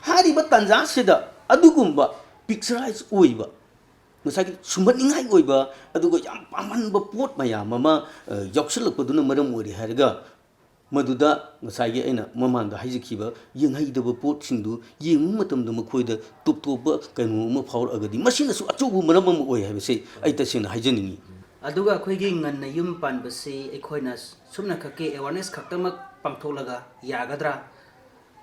ꯍꯥꯏꯔꯤꯕ ꯇꯥꯟꯖꯥꯁꯤꯗ ꯑꯗꯨꯒꯨꯝꯕ picturize ꯑꯣꯏꯕ, ꯉꯁꯥꯏꯒꯤ ꯁꯨꯝꯍꯠꯅꯤꯡꯉꯥꯏ ꯑꯣꯏꯕ, ꯑꯗꯨꯒ ꯌꯥꯝ ꯄꯥꯝꯍꯟꯕ ꯄꯣꯠ ꯃꯌꯥꯝ ꯑꯃ, ꯑ, ꯌꯥꯎꯁꯤꯜꯂꯛꯄꯗꯨꯅ ꯃꯔꯝ ꯑꯣꯏꯔꯦ ꯍꯥꯏꯔꯒ, ꯃꯗꯨꯗ ꯉꯁꯥꯏꯒꯤ ꯑꯩꯅ ꯃꯃꯥꯡꯗ ꯍꯥꯏꯖꯈꯤꯕ ꯌꯦꯡꯍꯩꯗꯕ ꯄꯣꯠꯁꯤꯡꯗꯨ ꯌꯦꯡꯕ ꯃꯇꯝꯗ ꯃꯈꯣꯏꯗ ꯇꯣꯞ ꯇꯣꯞꯄ ꯀꯩꯅꯣ ꯑꯃ ꯐꯥꯎꯔꯛꯑꯒꯗꯤ, ꯃꯁꯤꯅꯁꯨ ꯑꯆꯧꯕ ꯃꯔꯝ ꯑꯃ ꯑꯣꯏ ꯍꯥꯏꯕꯁꯤ ꯑꯩ ꯇꯁꯦꯡꯅ ꯍꯥꯏꯖꯅꯤꯡꯏ꯫ ꯑꯗꯨꯒ ꯑꯩꯈꯣꯏꯒꯤ ꯉꯟꯅ ꯌꯨꯝ ꯄꯥꯟꯕꯁꯤ ꯑꯩꯈꯣꯏꯅ ꯁꯨꯞꯅ ꯈꯛꯀꯤ awareness ꯈꯛꯇꯃꯛ ꯄꯥꯡꯊꯣꯛꯂꯒ ꯌꯥꯒꯗ꯭ꯔꯥ?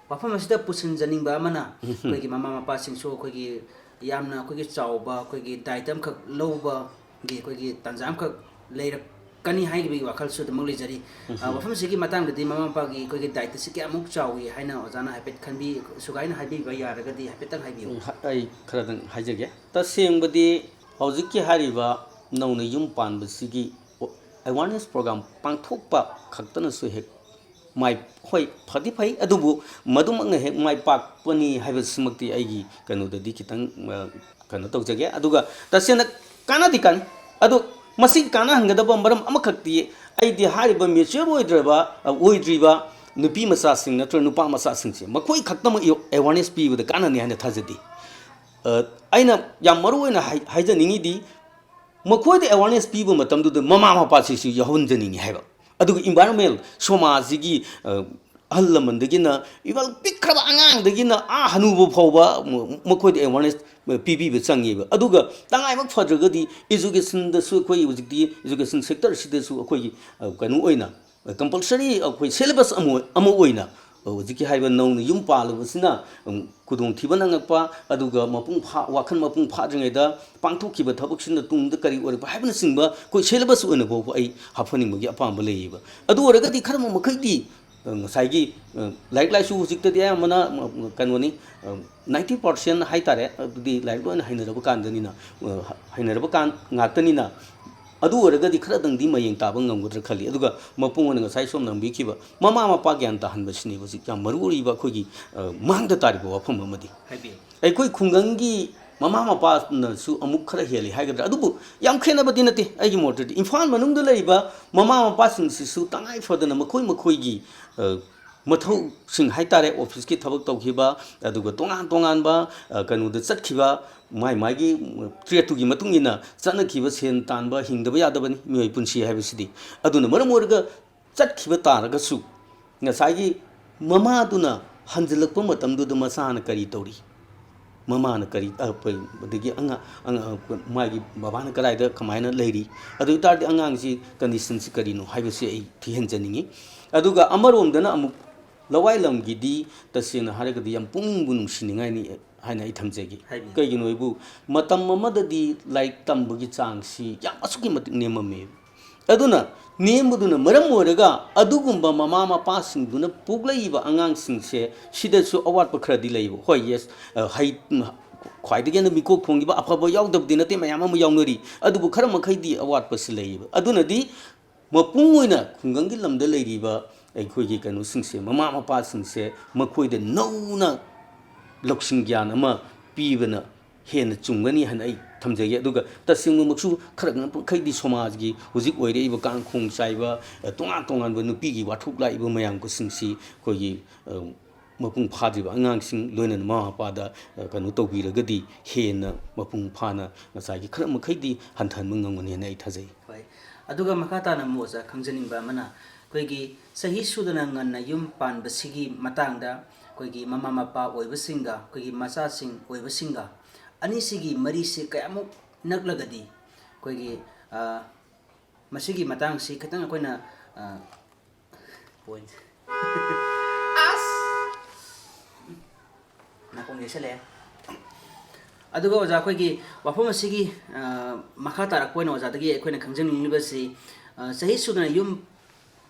ꯋꯥꯐꯝ ꯑꯁꯤꯗ ꯄꯨꯁꯤꯟꯖꯅꯤꯡꯕ ꯑꯃꯅ, ꯑꯩꯈꯣꯏꯒꯤ ꯃꯃꯥ ꯃꯄꯥꯁꯤꯡꯁꯨ ꯑꯩꯈꯣꯏꯒꯤ ꯌꯥꯝꯅ ꯑꯩꯈꯣꯏꯒꯤ ꯆꯥꯎꯕ ꯑꯩꯈꯣꯏꯒꯤ ꯗꯥꯏꯇ ꯑꯃꯈꯛ ꯂꯧꯕꯒꯤ ꯑꯩꯈꯣꯏꯒꯤ ꯇꯥꯟꯖꯥ ꯑꯃꯈꯛ ꯂꯩꯔꯛꯀꯅꯤ ꯍꯥꯏꯕꯒꯤ ꯋꯥꯈꯜꯁꯨ ꯑꯗꯨꯃꯛ ꯂꯩꯖꯔꯤ꯫ ꯑ, ꯋꯥꯐꯝꯁꯤꯒꯤ ꯃꯇꯥꯡꯗꯗꯤ ꯃꯃꯥ ꯃꯄꯥꯒꯤ ꯑꯩꯈꯣꯏꯒꯤ ꯗꯥꯏꯇꯁꯤ ꯀꯌꯥꯃꯨꯛ ꯆꯥꯎꯏ ꯍꯥꯏꯅ ꯑꯣꯖꯥꯅ ꯍꯥꯏꯐꯦꯠ ꯈꯟꯕꯤ, ꯁꯨꯒꯥꯏꯅ ꯍꯥꯏꯕꯤꯕ ꯌꯥꯔꯒꯗꯤ ꯍꯥꯏꯐꯦꯠꯇꯪ ꯍꯥꯏꯕꯤꯌꯨ꯫ ꯎꯝ, ꯍ-, ꯑꯩ ꯈꯔꯗꯪ ꯍꯥꯏꯖꯒꯦ꯫ ꯇꯁꯦꯡꯕꯗꯤ ꯍꯧꯖꯤꯛꯀꯤ ꯍꯥꯏꯔꯤꯕ ꯅꯧꯅ ꯌꯨꯝ ꯄꯥꯟꯕꯁꯤꯒꯤ awareness program ꯄꯥꯡꯊꯣꯛꯄ ꯈꯛꯇꯅꯁꯨ ꯍꯦꯛ ꯃꯥꯏ, ꯍꯣꯏ, ꯐꯗꯤ ꯐꯩ, ꯑꯗꯨꯕꯨ ꯃꯗꯨꯃꯛꯅ ꯍꯦꯛ ꯃꯥꯏ ꯄꯥꯛꯄꯅꯤ ꯍꯥꯏꯕꯁꯤꯃꯛꯇꯤ ꯑꯩꯒꯤ ꯀꯩꯅꯣꯗꯗꯤ ꯈꯤꯇꯪ, ꯑ, ꯀꯩꯅꯣ ꯇꯧꯖꯒꯦ꯫ ꯑꯗꯨꯒ ꯇꯁꯦꯡꯅ ꯀꯥꯟꯅꯗꯤ ꯀꯥꯟꯅꯩ, ꯑꯗꯨ ꯃꯁꯤ ꯀꯥꯟꯅꯍꯟꯒꯗꯕ ꯃꯔꯝ ꯑꯃꯈꯛꯇꯤ, ꯑꯩꯗꯤ ꯍꯥꯏꯔꯤꯕ mature ꯑꯣꯏꯗ꯭ꯔꯕ, ꯑ, ꯑꯣꯏꯗ꯭ꯔꯤꯕ ꯅꯨꯄꯤ ꯃꯆꯥꯁꯤꯡ ꯅꯠꯇ꯭ꯔꯒ ꯅꯨꯄꯥ ꯃꯆꯥꯁꯤꯡꯁꯦ ꯃꯈꯣꯏ ꯈꯛꯇꯃꯛ awareness ꯄꯤꯕꯗ ꯀꯥꯟꯅꯅꯤ ꯍꯥꯏꯅ ꯊꯥꯖꯗꯦ꯫ ꯑ, ꯑꯩꯅ ꯌꯥꯝ ꯃꯔꯨ ꯑꯣꯏꯅ ꯍꯥꯏ-, ꯍꯥꯏꯖꯅꯤꯡꯉꯤꯗꯤ, ꯃꯈꯣꯏꯗ awareness ꯄꯤꯕ ꯃꯇꯝꯗꯨꯗ ꯃꯃꯥ ꯃꯄꯥꯁꯤꯁꯨ ꯌꯥꯎꯍꯟꯖꯅꯤꯡꯉꯤ ꯍꯥꯏꯕ꯫ ꯑꯗꯨꯒ environment, ꯁꯃꯥꯖꯁꯤꯒꯤ, ꯑ, ꯑꯍꯜ ꯂꯃꯟꯗꯒꯤꯅ, even ꯄꯤꯛꯈ꯭ꯔꯕ ꯑꯉꯥꯡꯗꯒꯤꯅ ꯑꯥ ꯍꯅꯨꯕ ꯐꯥꯎꯕ ꯃ-, ꯃꯈꯣꯏꯗ awareness ꯄꯤꯕꯤꯕ ꯆꯪꯉꯦꯕ꯫ ꯑꯗꯨꯒ ꯇꯉꯥꯏꯃꯛ ꯐꯗ꯭ꯔꯒꯗꯤ educationꯗꯁꯨ, ꯑꯩꯈꯣꯏ ꯍꯧꯖꯤꯛꯇꯤ education sectorꯁꯤꯗꯁꯨ ꯑꯩꯈꯣꯏꯒꯤ, ꯑ, ꯀꯩꯅꯣ ꯑꯣꯏꯅ, ꯑ, compulsory ꯑꯩꯈꯣꯏ syllabus ꯑꯃ, ꯑꯃ ꯑꯣꯏꯅ, ꯑ, ꯍꯧꯖꯤꯛꯀꯤ ꯍꯥꯏꯕ ꯅꯧꯅ ꯌꯨꯝ ꯄꯥꯜꯂꯕꯁꯤꯅ, ꯎꯝ, ꯈꯨꯗꯣꯡꯊꯤꯕ ꯅꯪꯉꯛꯄ, ꯑꯗꯨꯒ ꯃꯄꯨꯡ ꯐꯥ-, ꯋꯥꯈꯜ ꯃꯄꯨꯡ ꯐꯥꯗ꯭ꯔꯤꯉꯩꯗ ꯄꯥꯡꯊꯣꯛꯈꯤꯕ ꯊꯕꯛꯁꯤꯅ ꯇꯨꯡꯗ ꯀꯔꯤ ꯑꯣꯏꯔꯛꯄ ꯍꯥꯏꯕꯅꯆꯤꯡꯕ ꯑꯩꯈꯣꯏ syllabus ꯑꯣꯏꯅ ꯐꯥꯎꯕ ꯑꯩ ꯍꯥꯞꯍꯟꯅꯤꯡꯕꯒꯤ ꯑꯄꯥꯝꯕ ꯂꯩꯌꯦꯕ꯫ ꯑꯗꯨ ꯑꯣꯏꯔꯒꯗꯤ ꯈꯔ ꯃꯈꯩꯗꯤ, ꯑ, ꯉꯁꯥꯏꯒꯤ, ꯑ, ꯂꯥꯏꯔꯤꯛ ꯂꯥꯏꯁꯨ ꯍꯧꯖꯤꯛꯇꯗꯤ ꯑꯌꯥꯝꯕꯅ, ꯑ, ꯀꯩꯅꯣꯅꯤ, ꯑ, ninety percent ꯍꯥꯏꯇꯥꯔꯦ, ꯑꯗꯨꯗꯤ ꯂꯥꯏꯔꯤꯛ ꯂꯣꯏꯅ ꯍꯩꯅꯔꯕ ꯀꯥꯟꯗꯅꯤꯅ, ꯑ, ꯍꯩꯅꯔꯕ ꯀꯥꯟ ꯉꯥꯛꯇꯅꯤꯅ, ꯑꯗꯨ ꯑꯣꯏꯔꯒꯗꯤ ꯈꯔꯗꯪꯗꯤ ꯃꯌꯦꯡ ꯇꯥꯕ ꯉꯝꯒꯗ꯭ꯔꯥ ꯈꯜꯂꯤ꯫ ꯑꯗꯨꯒ ꯃꯄꯨꯡ ꯑꯣꯏꯅ ꯉꯁꯥꯏ ꯁꯣꯝꯅ ꯍꯪꯕꯤꯈꯤꯕ ꯃꯃꯥ ꯃꯄꯥ ꯒ꯭ꯌꯥꯟ ꯇꯥꯍꯟꯕꯁꯤꯅꯦꯕ ꯍꯧꯖꯤꯛ ꯌꯥꯝ ꯃꯔꯨ ꯑꯣꯏꯔꯤꯕ ꯑꯩꯈꯣꯏꯒꯤ, ꯑ, ꯃꯥꯡꯗ ꯇꯥꯔꯤꯕ ꯋꯥꯐꯝ ꯑꯃꯗꯤ꯫ ꯍꯥꯏꯕꯤꯌꯨ꯫ ꯑꯩꯈꯣꯏ ꯈꯨꯡꯒꯪꯒꯤ ꯃꯃꯥ ꯃꯄꯥꯅꯁꯨ ꯑꯃꯨꯛ ꯈꯔ ꯍꯦꯜꯂꯤ ꯍꯥꯏꯒꯗ꯭ꯔꯥ, ꯑꯗꯨꯕꯨ ꯌꯥꯝ ꯈꯦꯠꯅꯕꯗꯤ ꯅꯠꯇꯦ꯫ ꯑꯩꯒꯤ ꯃꯣꯠꯇꯗꯤ ꯏꯝꯐꯥꯜ ꯃꯅꯨꯡꯗ ꯂꯩꯔꯤꯕ ꯃꯃꯥ ꯃꯄꯥꯁꯤꯡꯁꯤꯁꯨ ꯇꯉꯥꯏ ꯐꯗꯅ ꯃꯈꯣꯏ ꯃꯈꯣꯏꯒꯤ, ꯑ, ꯃꯊꯧꯁꯤꯡ ꯍꯥꯏꯇꯥꯔꯦ, officeꯀꯤ ꯊꯕꯛ ꯇꯧꯈꯤꯕ, ꯑꯗꯨꯒ ꯇꯣꯉꯥꯟ ꯇꯣꯉꯥꯟꯕ, ꯑ, ꯀꯩꯅꯣꯗ ꯆꯠꯈꯤꯕ, ꯃꯥꯏ ꯃꯥꯏꯒꯤ, ꯎꯝ, tradeꯇꯨꯒꯤ ꯃꯇꯨꯡ ꯏꯟꯅ ꯆꯠꯅꯈꯤꯕ, ꯁꯦꯟ ꯇꯥꯟꯕ, ꯍꯤꯡꯗꯕ ꯌꯥꯗꯕꯅꯤ ꯃꯤꯑꯣꯏ ꯄꯨꯟꯁꯤ ꯍꯥꯏꯕꯁꯤꯗꯤ꯫ ꯑꯗꯨꯅ ꯃꯔꯝ ꯑꯣꯏꯔꯒ ꯆꯠꯈꯤꯕ ꯇꯥꯔꯒꯁꯨ ꯉꯁꯥꯏꯒꯤ ꯃꯃꯥꯗꯨꯅ ꯍꯟꯖꯤꯜꯂꯛꯄ ꯃꯇꯝꯗꯨꯗ ꯃꯆꯥꯅ ꯀꯔꯤ ꯇꯧꯔꯤ? ꯃꯃꯥꯅ ꯀꯔꯤ, ꯑ, ꯑꯗꯒꯤ ꯑꯉꯥ-, ꯑꯉꯥ-, ꯃꯥꯒꯤ ꯕꯕꯥꯅ ꯀꯗꯥꯏꯗ ꯀꯃꯥꯏꯅ ꯂꯩꯔꯤ? ꯑꯗꯨ ꯑꯣꯏ ꯇꯥꯔꯗꯤ ꯑꯉꯥꯡꯁꯤ conditionꯁꯤ ꯀꯔꯤꯅꯣ ꯍꯥꯏꯕꯁꯤ ꯑꯩ ꯊꯤꯍꯟꯖꯅꯤꯡꯉꯤ꯫ ꯑꯗꯨꯒ ꯑꯃꯔꯣꯝꯗꯅ ꯑꯃꯨꯛ ꯂꯋꯥꯏ ꯂꯝꯒꯤꯗꯤ ꯇꯁꯦꯡꯅ ꯍꯥꯏꯔꯒꯗꯤ ꯌꯥꯝ ꯄꯨꯛꯅꯤꯡꯕꯨ ꯅꯨꯡꯁꯤꯅꯤꯡꯉꯥꯏꯅꯤ ꯍꯥꯏꯅ ꯑꯩ ꯊꯝꯖꯒꯦ꯫ ꯍꯥꯏꯕꯤꯌꯨ꯫ ꯀꯩꯒꯤꯅꯣ ꯍꯥꯏꯕꯨ ꯃꯇꯝ ꯑꯃꯗꯗꯤ ꯂꯥꯏꯔꯤꯛ ꯇꯝꯕꯒꯤ ꯆꯥꯡꯁꯤ ꯌꯥꯝ ꯑꯁꯨꯛꯀꯤ ꯃꯇꯤꯛ ꯅꯦꯝꯃꯝꯃꯦ꯫ ꯑꯗꯨꯅ ꯅꯦꯝꯕꯗꯨꯅ ꯃꯔꯝ ꯑꯣꯏꯔꯒ ꯑꯗꯨꯒꯨꯝꯕ ꯃꯃꯥ ꯃꯄꯥꯁꯤꯡꯗꯨꯅ ꯄꯣꯛꯂꯛꯏꯕ ꯑꯉꯥꯡꯁꯤꯡꯁꯦ ꯁꯤꯗꯁꯨ ꯑꯋꯥꯠꯄ ꯈꯔꯗꯤ ꯂꯩꯕ꯫ ꯍꯣꯏ, yes, ꯑ, ꯍꯩ, ꯎꯝ, ꯈ꯭ꯋꯥꯏꯗꯒꯤ ꯍꯦꯟꯅ ꯃꯤꯀꯣꯛ ꯊꯣꯡꯉꯤꯕ ꯑꯐꯕ ꯌꯥꯎꯗꯕꯗꯤ ꯅꯠꯇꯦ, ꯃꯌꯥꯝ ꯑꯃ ꯌꯥꯎꯅꯔꯤ꯫ ꯑꯗꯨꯕꯨ ꯈꯔ ꯃꯈꯩꯗꯤ ꯑꯋꯥꯠꯄꯁꯤ ꯂꯩꯌꯦꯕ꯫ ꯑꯗꯨꯅꯗꯤ ꯃꯄꯨꯡ ꯑꯣꯏꯅ ꯈꯨꯡꯒꯪꯒꯤ ꯂꯝꯗ ꯂꯩꯔꯤꯕ ꯑꯩꯈꯣꯏꯒꯤ ꯀꯩꯅꯣꯁꯤꯡꯁꯦ, ꯃꯃꯥ ꯃꯄꯥꯁꯤꯡꯁꯦ, ꯃꯈꯣꯏꯗ ꯅꯧꯅ ꯂꯧꯁꯤꯡ ꯒ꯭ꯌꯥꯟ ꯑꯃ ꯄꯤꯕꯅ ꯍꯦꯟꯅ ꯆꯨꯝꯒꯅꯤ ꯍꯥꯏꯅ ꯑꯩ ꯊꯝꯖꯒꯦ꯫ ꯑꯗꯨꯒ ꯇꯁꯦꯡꯕꯃꯛꯁꯨ ꯈꯔ ꯃꯈꯩꯗꯤ ꯁꯃꯥꯖꯒꯤ ꯍꯧꯖꯤꯛ ꯑꯣꯏꯔꯛꯏꯕ ꯀꯥꯡꯈꯣꯡ ꯆꯥꯏꯕ, ꯑ, ꯇꯣꯉꯥꯟ ꯇꯣꯉꯥꯟꯕ ꯅꯨꯄꯤꯒꯤ ꯋꯥꯊꯣꯛ ꯂꯥꯛꯏꯕ ꯃꯌꯥꯝꯁꯤꯡꯁꯤ ꯑꯩꯈꯣꯏꯒꯤ, ꯑ, ꯃꯄꯨꯡ ꯐꯥꯗ꯭ꯔꯤꯕ ꯑꯉꯥꯡꯁꯤꯡ ꯂꯣꯏꯅꯅ ꯃꯃꯥ ꯃꯄꯥꯗ, ꯑ, ꯀꯩꯅꯣ ꯇꯧꯕꯤꯔꯒꯗꯤ ꯍꯦꯟꯅ ꯃꯄꯨꯡ ꯐꯥꯅ ꯉꯁꯥꯏꯒꯤ ꯈꯔ ꯃꯈꯩꯗꯤ ꯍꯟꯊꯍꯟꯕ ꯉꯝꯒꯅꯤ ꯍꯥꯏꯅ ꯑꯩ ꯊꯥꯖꯩ꯫ ꯍꯣꯏ꯫ ꯑꯗꯨꯒ ꯃꯈꯥ ꯇꯥꯅ ꯑꯃꯨꯛ ꯑꯣꯖꯥ ꯈꯪꯖꯅꯤꯡꯕ ꯑꯃꯅ, ꯑꯩꯈꯣꯏꯒꯤ ꯆꯍꯤ ꯁꯨꯗꯅ ꯉꯟꯅ ꯌꯨꯝ ꯄꯥꯟꯕꯁꯤꯒꯤ ꯃꯇꯥꯡꯗ ꯑꯩꯈꯣꯏꯒꯤ ꯃꯃꯥ ꯃꯄꯥ ꯑꯣꯏꯕꯁꯤꯡꯒ ꯑꯩꯈꯣꯏꯒꯤ ꯃꯆꯥꯁꯤꯡ ꯑꯣꯏꯕꯁꯤꯡꯒ ꯑꯅꯤꯁꯤꯒꯤ ꯃꯔꯤꯁꯤ ꯀꯌꯥꯃꯨꯛ ꯅꯛꯂꯒꯗꯤ ꯑꯩꯈꯣꯏꯒꯤ, ꯑ, ꯃꯁꯤꯒꯤ ꯃꯇꯥꯡꯁꯤ ꯈꯤꯇꯪ ꯑꯩꯈꯣꯏꯅ, ꯑ, point꯫ ꯑꯁ! ꯅꯥꯀꯣꯡ ꯌꯩꯁꯜꯂꯛꯑꯦ꯫ ꯑꯗꯨꯒ ꯑꯣꯖꯥ, ꯑꯩꯈꯣꯏꯒꯤ ꯋꯥꯐꯝ ꯑꯁꯤꯒꯤ, ꯑ, ꯃꯈꯥ ꯇꯥꯔꯛꯄ ꯑꯣꯏꯅ ꯑꯣꯖꯥꯗꯒꯤ ꯑꯩꯈꯣꯏꯅ ꯈꯪꯖꯅꯤꯡꯂꯤꯕꯁꯤ, ꯑ, ꯆꯍꯤ ꯁꯨꯗꯅ ꯌꯨꯝ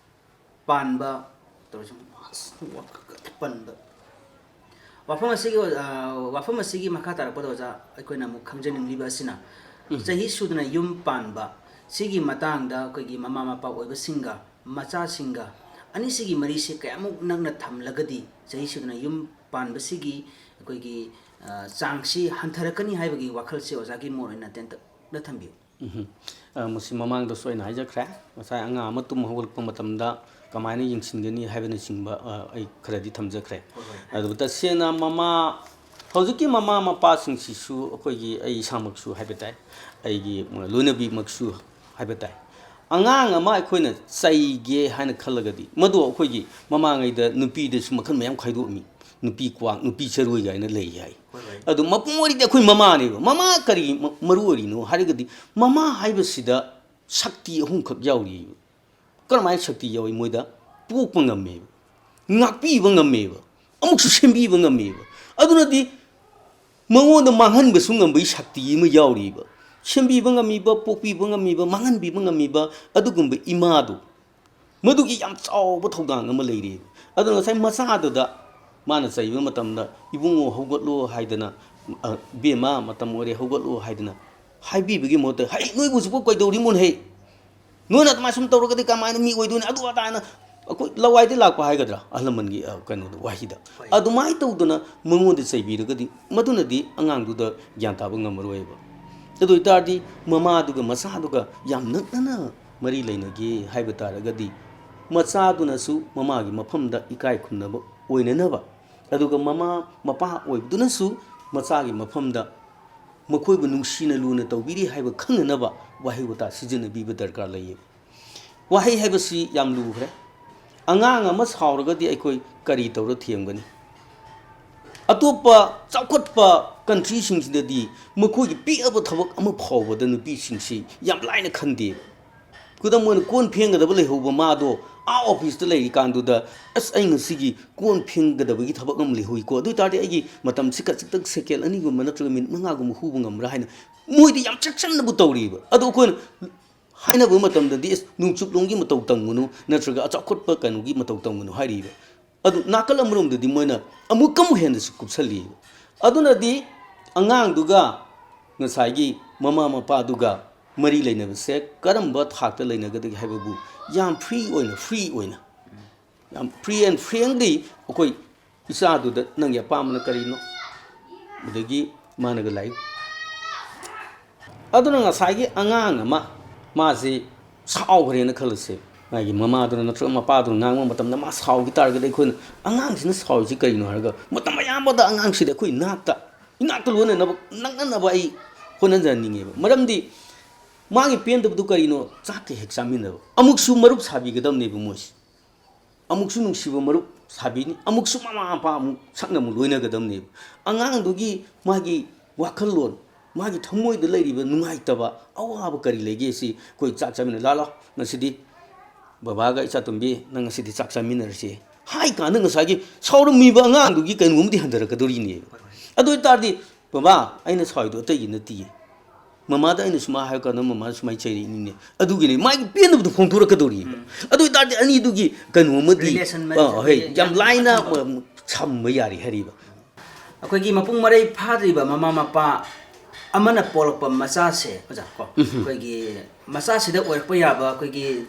ꯄꯥꯟꯕ, ꯇꯧꯔꯤꯁꯤ, ꯑꯁ, ꯋꯥ-, ꯄꯟꯕ꯫ ꯋꯥꯐꯝ ꯑꯁꯤꯒꯤ, ꯑ, ꯋꯥꯐꯝ ꯑꯁꯤꯒꯤ ꯃꯈꯥ ꯇꯥꯔꯛꯄꯗ ꯑꯣꯖꯥ, ꯑꯩꯈꯣꯏꯅ ꯑꯃꯨꯛ ꯈꯪꯖꯅꯤꯡꯂꯤꯕ ꯑꯁꯤꯅ, ꯎꯝ꯫ ꯆꯍꯤ ꯁꯨꯗꯅ ꯌꯨꯝ ꯄꯥꯟꯕ ꯁꯤꯒꯤ ꯃꯇꯥꯡꯗ ꯑꯩꯈꯣꯏꯒꯤ ꯃꯃꯥ ꯃꯄꯥ ꯑꯣꯏꯕꯁꯤꯡꯒ ꯃꯆꯥꯁꯤꯡꯒ ꯑꯅꯤꯁꯤꯒꯤ ꯃꯔꯤꯁꯤ ꯀꯌꯥꯃꯨꯛ ꯅꯛꯅ ꯊꯝꯂꯒꯗꯤ ꯆꯍꯤ ꯁꯨꯗꯅ ꯌꯨꯝ ꯄꯥꯟꯕꯁꯤꯒꯤ ꯑꯩꯈꯣꯏꯒꯤ, ꯑ, ꯆꯥꯡꯁꯤ ꯍꯟꯊꯔꯛꯀꯅꯤ ꯍꯥꯏꯕꯒꯤ ꯋꯥꯈꯜꯁꯤ ꯑꯣꯖꯥꯒꯤ ꯃꯣꯠ ꯑꯣꯏꯅ ꯇꯦꯟꯇꯛꯅ ꯊꯝꯕꯤꯌꯨ꯫ ꯎꯝꯍꯨꯝ꯫ ꯑ, ꯃꯁꯤ ꯃꯃꯥꯡꯗꯁꯨ ꯑꯩꯅ ꯍꯥꯏꯖꯈ꯭ꯔꯦ꯫ ꯉꯁꯥꯏ ꯑꯉꯥꯡ ꯑꯃ ꯇꯨꯝ ꯍꯧꯒꯠꯂꯛꯄ ꯃꯇꯝꯗ ꯀꯃꯥꯏꯅ ꯌꯦꯡꯁꯤꯟꯒꯅꯤ ꯍꯥꯏꯕꯅꯆꯤꯡꯕ, ꯑ, ꯑꯩ ꯈꯔꯗꯤ ꯊꯝꯖꯈ꯭ꯔꯦ꯫ ꯍꯣꯏ, ꯍꯣꯏ꯫ ꯑꯗꯨꯕꯨ ꯇꯁꯦꯡꯅ ꯃꯃꯥ, ꯍꯧꯖꯤꯛꯀꯤ ꯃꯃꯥ ꯃꯄꯥꯁꯤꯡꯁꯤꯁꯨ ꯑꯩꯈꯣꯏꯒꯤ, ꯑꯩ ꯏꯁꯥꯃꯛꯁꯨ ꯍꯥꯏꯕ ꯇꯥꯏ, ꯑꯩꯒꯤ ꯂꯣꯏꯅꯕꯤꯃꯛꯁꯨ ꯍꯥꯏꯕ ꯇꯥꯏ꯫ ꯑꯉꯥꯡ ꯑꯃ ꯑꯩꯈꯣꯏꯅ ꯆꯩꯒꯦ ꯍꯥꯏꯅ ꯈꯜꯂꯒꯗꯤ, ꯃꯗꯨ ꯑꯩꯈꯣꯏꯒꯤ ꯃꯃꯥꯡꯉꯩꯗ ꯅꯨꯄꯤꯗꯁꯨ ꯃꯈꯜ ꯃꯌꯥꯝ ꯈꯥꯏꯗꯣꯛꯑꯝꯃꯤ꯫ ꯅꯨꯄꯤ ꯀ꯭ꯋꯥꯛ, ꯅꯨꯄꯤ ꯆꯔꯣꯏ ꯀꯥꯏꯅ ꯂꯩ ꯍꯥꯏ꯫ ꯍꯣꯏ, ꯍꯣꯏ꯫ ꯑꯗꯨ ꯃꯄꯨꯡ ꯑꯣꯏꯔꯤꯗꯤ ꯑꯩꯈꯣꯏ ꯃꯃꯥꯅꯦꯕ꯫ ꯃꯃꯥ ꯀꯔꯤ ꯃ-, ꯃꯔꯨ ꯑꯣꯏꯔꯤꯅꯣ ꯍꯥꯏꯔꯒꯗꯤ, ꯃꯃꯥ ꯍꯥꯏꯕꯁꯤꯗ ꯁꯛꯇꯤ ꯑꯍꯨꯝꯈꯛ ꯌꯥꯎꯔꯤꯕ꯫ ꯀꯔꯝꯍꯥꯏꯅ ꯁꯛꯇꯤ ꯌꯥꯎꯏ ꯃꯣꯏꯗ? ꯄꯣꯛꯄ ꯉꯝꯃꯦꯕ, ꯉꯥꯛꯄꯤꯕ ꯉꯝꯃꯦꯕ, ꯑꯃꯨꯛꯁꯨ ꯁꯦꯝꯕꯤꯕ ꯉꯝꯃꯦꯕ꯫ ꯑꯗꯨꯅꯗꯤ ꯃꯉꯣꯟꯗ ꯃꯥꯡꯍꯟꯕꯁꯨ ꯉꯝꯕꯒꯤ ꯁꯛꯇꯤ ꯑꯃ ꯌꯥꯎꯔꯤꯕ, ꯁꯦꯝꯕꯤꯕ ꯉꯝꯃꯤꯕ, ꯄꯣꯛꯄꯤꯕ ꯉꯝꯃꯤꯕ, ꯃꯥꯡꯍꯟꯕꯤꯕ ꯉꯝꯃꯤꯕ ꯑꯗꯨꯒꯨꯝꯕ ꯏꯃꯥꯗꯣ, ꯃꯗꯨꯒꯤ ꯌꯥꯝ ꯆꯥꯎꯕ ꯊꯧꯗꯥꯡ ꯑꯃ ꯂꯩꯔꯤꯕ꯫ ꯑꯗꯨꯅ ꯉꯁꯥꯏ ꯃꯆꯥꯗꯨꯗ ꯃꯥꯅ ꯆꯩꯕ ꯃꯇꯝꯗ, "ꯏꯕꯨꯡꯉꯣ, ꯍꯧꯒꯠꯂꯣ" ꯍꯥꯏꯗꯅ, ꯑ, "ꯏꯕꯦꯝꯃ, ꯃꯇꯝ ꯑꯣꯏꯔꯦ, ꯍꯧꯒꯠꯂꯣ" ꯍꯥꯏꯗꯅ ꯍꯥꯏꯕꯤꯕꯒꯤ ꯃꯍꯨꯠꯇ, "ꯍꯩ, ꯅꯣꯏꯕꯨ ꯍꯧꯖꯤꯛꯐꯥꯎ ꯀꯩꯗꯧꯔꯤꯃꯣꯟ ꯍꯩ? ꯅꯣꯏꯅ ꯑꯗꯨꯃꯥꯏꯅ ꯁꯨꯝ ꯇꯧꯔꯒꯗꯤ ꯀꯃꯥꯏꯅ ꯃꯤ ꯑꯣꯏꯗꯣꯏꯅꯣ?" ꯑꯗꯨ ꯑꯗꯥꯅ ꯑꯩꯈꯣꯏ ꯂꯋꯥꯏꯗ ꯂꯥꯛꯄ ꯍꯥꯏꯒꯗ꯭ꯔꯥ, ꯑꯍꯜ ꯂꯃꯟꯒꯤ, ꯑ, ꯀꯩꯅꯣꯗꯣ, ꯋꯥꯍꯩꯗ꯫ ꯍꯣꯏ꯫ ꯑꯗꯨꯃꯥꯏꯅ ꯇꯧꯗꯅ ꯃꯉꯣꯟꯗ ꯆꯩꯕꯤꯔꯒꯗꯤ ꯃꯗꯨꯅꯗꯤ ꯑꯉꯥꯡꯗꯨꯗ ꯒ꯭ꯌꯥꯟ ꯇꯥꯕ ꯉꯝꯃꯔꯣꯏꯕ꯫ ꯑꯗꯨ ꯑꯣꯏꯇꯥꯔꯗꯤ ꯃꯃꯥꯗꯨꯒ ꯃꯆꯥꯗꯨꯒ ꯌꯥꯝ ꯅꯛꯅꯅ ꯃꯔꯤ ꯂꯩꯅꯒꯦ ꯍꯥꯏꯕ ꯇꯥꯔꯒꯗꯤ, ꯃꯆꯥꯗꯨꯅꯁꯨ ꯃꯃꯥꯒꯤ ꯃꯐꯝꯗ ꯏꯀꯥꯏ ꯈꯨꯝꯅꯕ ꯑꯣꯏꯅꯅꯕ, ꯑꯗꯨꯒ ꯃꯃꯥ ꯃꯄꯥ ꯑꯣꯏꯕꯗꯨꯅꯁꯨ ꯃꯆꯥꯒꯤ ꯃꯐꯝꯗ ꯃꯈꯣꯏꯕꯨ ꯅꯨꯡꯁꯤꯅ ꯂꯨꯅ ꯇꯧꯕꯤꯔꯤ ꯍꯥꯏꯕ ꯈꯪꯅꯅꯕ ꯋꯥꯍꯩ ꯋꯥꯇꯥ ꯁꯤꯖꯤꯟꯅꯕꯤꯕ ꯗꯔꯀꯥꯔ ꯂꯩꯌꯦ꯫ ꯋꯥꯍꯩ ꯍꯥꯏꯕꯁꯤ ꯌꯥꯝ ꯂꯨꯈ꯭ꯔꯦ꯫ ꯑꯉꯥꯡ ꯑꯃ ꯁꯥꯎꯔꯒꯗꯤ ꯑꯩꯈꯣꯏ ꯀꯔꯤ ꯇꯧꯔ ꯊꯦꯝꯒꯅꯤ? ꯑꯇꯣꯞꯄ ꯆꯥꯎꯈꯠꯄ ꯀꯟꯇ꯭ꯔꯤꯁꯤꯡꯁꯤꯗꯗꯤ ꯃꯈꯣꯏꯒꯤ ꯄꯤꯛꯑꯕ ꯊꯕꯛ ꯑꯃ ꯐꯥꯎꯕꯗ ꯅꯨꯄꯤꯁꯤꯡꯁꯤ ꯌꯥꯝ ꯂꯥꯏꯅ ꯈꯟꯗꯦꯕ꯫ ꯈꯨꯗꯝ ꯑꯣꯏꯅ, ꯀꯣꯟ ꯐꯦꯡꯒꯗꯕ ꯂꯩꯍꯧꯕ ꯃꯥꯗꯣ ꯑꯥ ꯑꯣꯐꯤꯁꯇ ꯂꯩꯔꯤꯀꯥꯟꯗꯨꯗ, "ꯑꯁ, ꯑꯩ ꯉꯁꯤꯒꯤ ꯀꯣꯟ ꯐꯦꯡꯒꯗꯕꯒꯤ ꯊꯕꯛ ꯑꯃ ꯂꯩꯍꯧꯏꯀꯣ, ꯑꯗꯨ ꯑꯣꯏꯇꯥꯔꯗꯤ ꯑꯩꯒꯤ ꯃꯇꯝꯁꯤ ꯈꯖꯤꯛꯇꯪ ꯁꯦꯀꯦꯟ ꯑꯅꯤꯒꯨꯝꯕ ꯅꯠꯇ꯭ꯔꯒ ꯃꯤꯅꯤꯠ ꯃꯉꯥꯒꯨꯝꯕ ꯍꯨꯕ ꯉꯝꯕ꯭ꯔꯥ?" ꯍꯥꯏꯅ ꯃꯣꯏꯗꯤ ꯌꯥꯝ ꯆꯦꯛꯁꯤꯟꯅꯕꯨ ꯇꯧꯔꯤꯕ꯫ ꯑꯗꯣ ꯑꯩꯈꯣꯏꯅ ꯍꯥꯏꯅꯕ ꯃꯇꯝꯗꯗꯤ, "ꯑꯁ, ꯅꯣꯡꯆꯨꯞꯂꯣꯝꯒꯤ ꯃꯇꯧ ꯇꯝꯒꯅꯨ, ꯅꯠꯇ꯭ꯔꯒ ꯑꯆꯥꯎꯈꯠꯄ ꯀꯩꯅꯣꯒꯤ ꯃꯇꯧ ꯇꯝꯒꯅꯨ" ꯍꯥꯏꯔꯤꯕ꯫ ꯑꯗꯨ ꯅꯥꯀꯜ ꯑꯃꯔꯣꯝꯗꯗꯤ ꯃꯣꯏꯅ ꯑꯃꯨꯛꯀ ꯑꯃꯨꯛ ꯍꯦꯟꯅꯁꯨ ꯀꯨꯞꯁꯜꯂꯤꯕ꯫ ꯑꯗꯨꯅꯗꯤ ꯑꯉꯥꯡꯗꯨꯒ ꯉꯁꯥꯏꯒꯤ ꯃꯃꯥ ꯃꯄꯥꯗꯨꯒ ꯃꯔꯤ ꯂꯩꯅꯕꯁꯦ ꯀꯔꯝꯕ ꯊꯥꯛꯇ ꯂꯩꯅꯒꯗꯒꯦ ꯍꯥꯏꯕꯕꯨ ꯌꯥꯝ ꯐ꯭ꯔꯤ ꯑꯣꯏꯅ, ꯐ꯭ꯔꯤ ꯑꯣꯏꯅ, ꯌꯥꯝ ꯐ꯭ꯔꯤ ꯑꯦꯟ ꯐ꯭ꯔꯦꯡꯂꯤ ꯑꯩꯈꯣꯏ ꯏꯆꯥꯗꯨꯗ ꯅꯪꯒꯤ ꯑꯄꯥꯝꯕꯅ ꯀꯔꯤꯅꯣ? ꯑꯗꯒꯤ ꯃꯥꯅꯒ ꯂꯥꯏꯔꯤꯛ꯫ ꯑꯗꯨꯅ ꯉꯁꯥꯏꯒꯤ ꯑꯉꯥꯡ ꯑꯃ, ꯃꯥꯁꯤ ꯁꯥꯎꯈ꯭ꯔꯦꯅ ꯈꯜꯂꯁꯦ, ꯃꯥꯒꯤ ꯃꯃꯥꯗꯨꯅ ꯅꯠꯇ꯭ꯔꯒ ꯃꯄꯥꯗꯨꯅ ꯉꯥꯡꯕ ꯃꯇꯝꯗ ꯃꯥ ꯁꯥꯎꯈꯤ ꯇꯥꯔꯒꯗꯤ, ꯑꯩꯈꯣꯏꯅ, "ꯑꯉꯥꯡꯁꯤꯅ ꯁꯥꯎꯔꯤꯁꯤ ꯀꯔꯤꯅꯣ?" ꯍꯥꯏꯔꯒ, ꯃꯇꯝ ꯑꯌꯥꯝꯕꯗ ꯑꯉꯥꯡꯁꯤꯗꯤ ꯑꯩꯈꯣꯏ ꯏꯅꯥꯛꯇ, ꯏꯅꯥꯛꯇ ꯂꯣꯏꯅꯅꯕ, ꯅꯛꯅꯅꯕ ꯑꯩ ꯍꯣꯠꯅꯖꯅꯤꯡꯉꯦꯕ꯫ ꯃꯔꯝꯗꯤ ꯃꯥꯒꯤ ꯄꯦꯟꯗꯕꯗꯨ ꯀꯔꯤꯅꯣ? ꯆꯥꯛꯀ ꯍꯦꯛ ꯆꯥꯃꯤꯟꯅꯕ꯫ ꯑꯃꯨꯛꯁꯨ ꯃꯔꯨꯞ ꯁꯥꯕꯤꯒꯗꯕꯅꯦꯕ ꯃꯣꯏꯁꯦ꯫ ꯑꯃꯨꯛꯁꯨ ꯅꯨꯡꯁꯤꯕ ꯃꯔꯨꯞ ꯁꯥꯕꯤꯅꯤ, ꯑꯃꯨꯛꯁꯨ ꯃꯃꯥ ꯃꯄꯥ ꯑꯃꯨꯛ ꯁꯛꯅ ꯑꯃꯨꯛ ꯂꯣꯏꯅꯒꯗꯕꯅꯦꯕ꯫ ꯑꯉꯥꯡꯗꯨꯒꯤ ꯃꯥꯒꯤ ꯋꯥꯈꯜꯂꯣꯟ, ꯃꯥꯒꯤ ꯊꯃꯣꯏꯗ ꯂꯩꯔꯤꯕ ꯅꯨꯡꯉꯥꯏꯇꯕ, ꯑꯋꯥꯕ ꯀꯔꯤ ꯂꯩꯒꯦ ꯁꯤ ꯑꯩꯈꯣꯏ ꯆꯥꯛ ꯆꯥꯃꯤꯟꯅ, "ꯂꯥ ꯂꯥꯎ, ꯉꯁꯤꯗꯤ ꯕꯕꯥꯒ ꯏꯆꯥꯇꯣꯝꯕꯤ ꯅꯪ ꯉꯁꯤꯗꯤ ꯆꯥꯛ ꯆꯥꯃꯤꯟꯅꯔꯁꯤ" ꯍꯥꯏ ꯀꯥꯟꯗ ꯉꯁꯥꯏꯒꯤ ꯁꯥꯎꯔꯝꯃꯤꯕ ꯑꯉꯥꯡꯗꯨꯒꯤ ꯀꯩꯅꯣꯝꯗꯤ ꯍꯟꯊꯔꯛꯀꯗꯣꯔꯤꯅꯦꯕ꯫ ꯑꯗꯨ ꯑꯣꯏ ꯇꯥꯔꯗꯤ, "ꯕꯕꯥ, ꯑꯩꯅ ꯁꯥꯎꯔꯤꯗꯣ ꯑꯇꯩꯒꯤ ꯅꯠꯇꯤꯌꯦ꯫ ꯃꯃꯥꯗ ꯑꯩꯅ ꯁꯨꯃꯥꯏꯅ ꯍꯥꯏꯔ ꯀꯥꯟꯗ ꯃꯃꯥꯗ ꯁꯨꯃꯥꯏꯅ ꯆꯩꯔꯛꯏꯅꯤꯅꯦ"꯫ ꯑꯗꯨꯒꯤꯅꯦ ꯃꯥꯒꯤ ꯄꯦꯟꯗꯕꯗꯨ ꯐꯣꯡꯗꯣꯔꯛꯀꯗꯧꯔꯤꯕ꯫ ꯎꯝ꯫ ꯑꯗꯨ ꯑꯣꯏ ꯇꯥꯔꯗꯤ ꯑꯅꯤꯗꯨꯒꯤ ꯀꯩꯅꯣ ꯑꯃꯗꯤ, relation ꯑ, ꯃꯔꯤꯁꯦ ꯍꯣꯏ, ꯑꯩꯈꯣꯏꯒꯤ ꯌꯥꯝ ꯌꯥꯝ ꯂꯥꯏꯅ, ꯑꯆꯝꯕ꯫ ꯑ, ꯁꯝꯕ ꯌꯥꯔꯤ ꯍꯥꯏꯔꯤꯕ꯫ ꯑꯩꯈꯣꯏꯒꯤ ꯃꯄꯨꯡ ꯃꯔꯩ ꯐꯥꯗ꯭ꯔꯤꯕ ꯃꯃꯥ ꯃꯄꯥ ꯑꯃꯅ ꯄꯣꯛꯂꯛꯄ ꯃꯆꯥꯁꯦ, ꯑꯣꯖꯥ, ꯀꯣ, ꯎꯝ꯫ ꯑꯩꯈꯣꯏꯒꯤ ꯃꯆꯥꯁꯤꯗ ꯑꯣꯏꯔꯛꯄ ꯌꯥꯕ ꯑꯩꯈꯣꯏꯒꯤ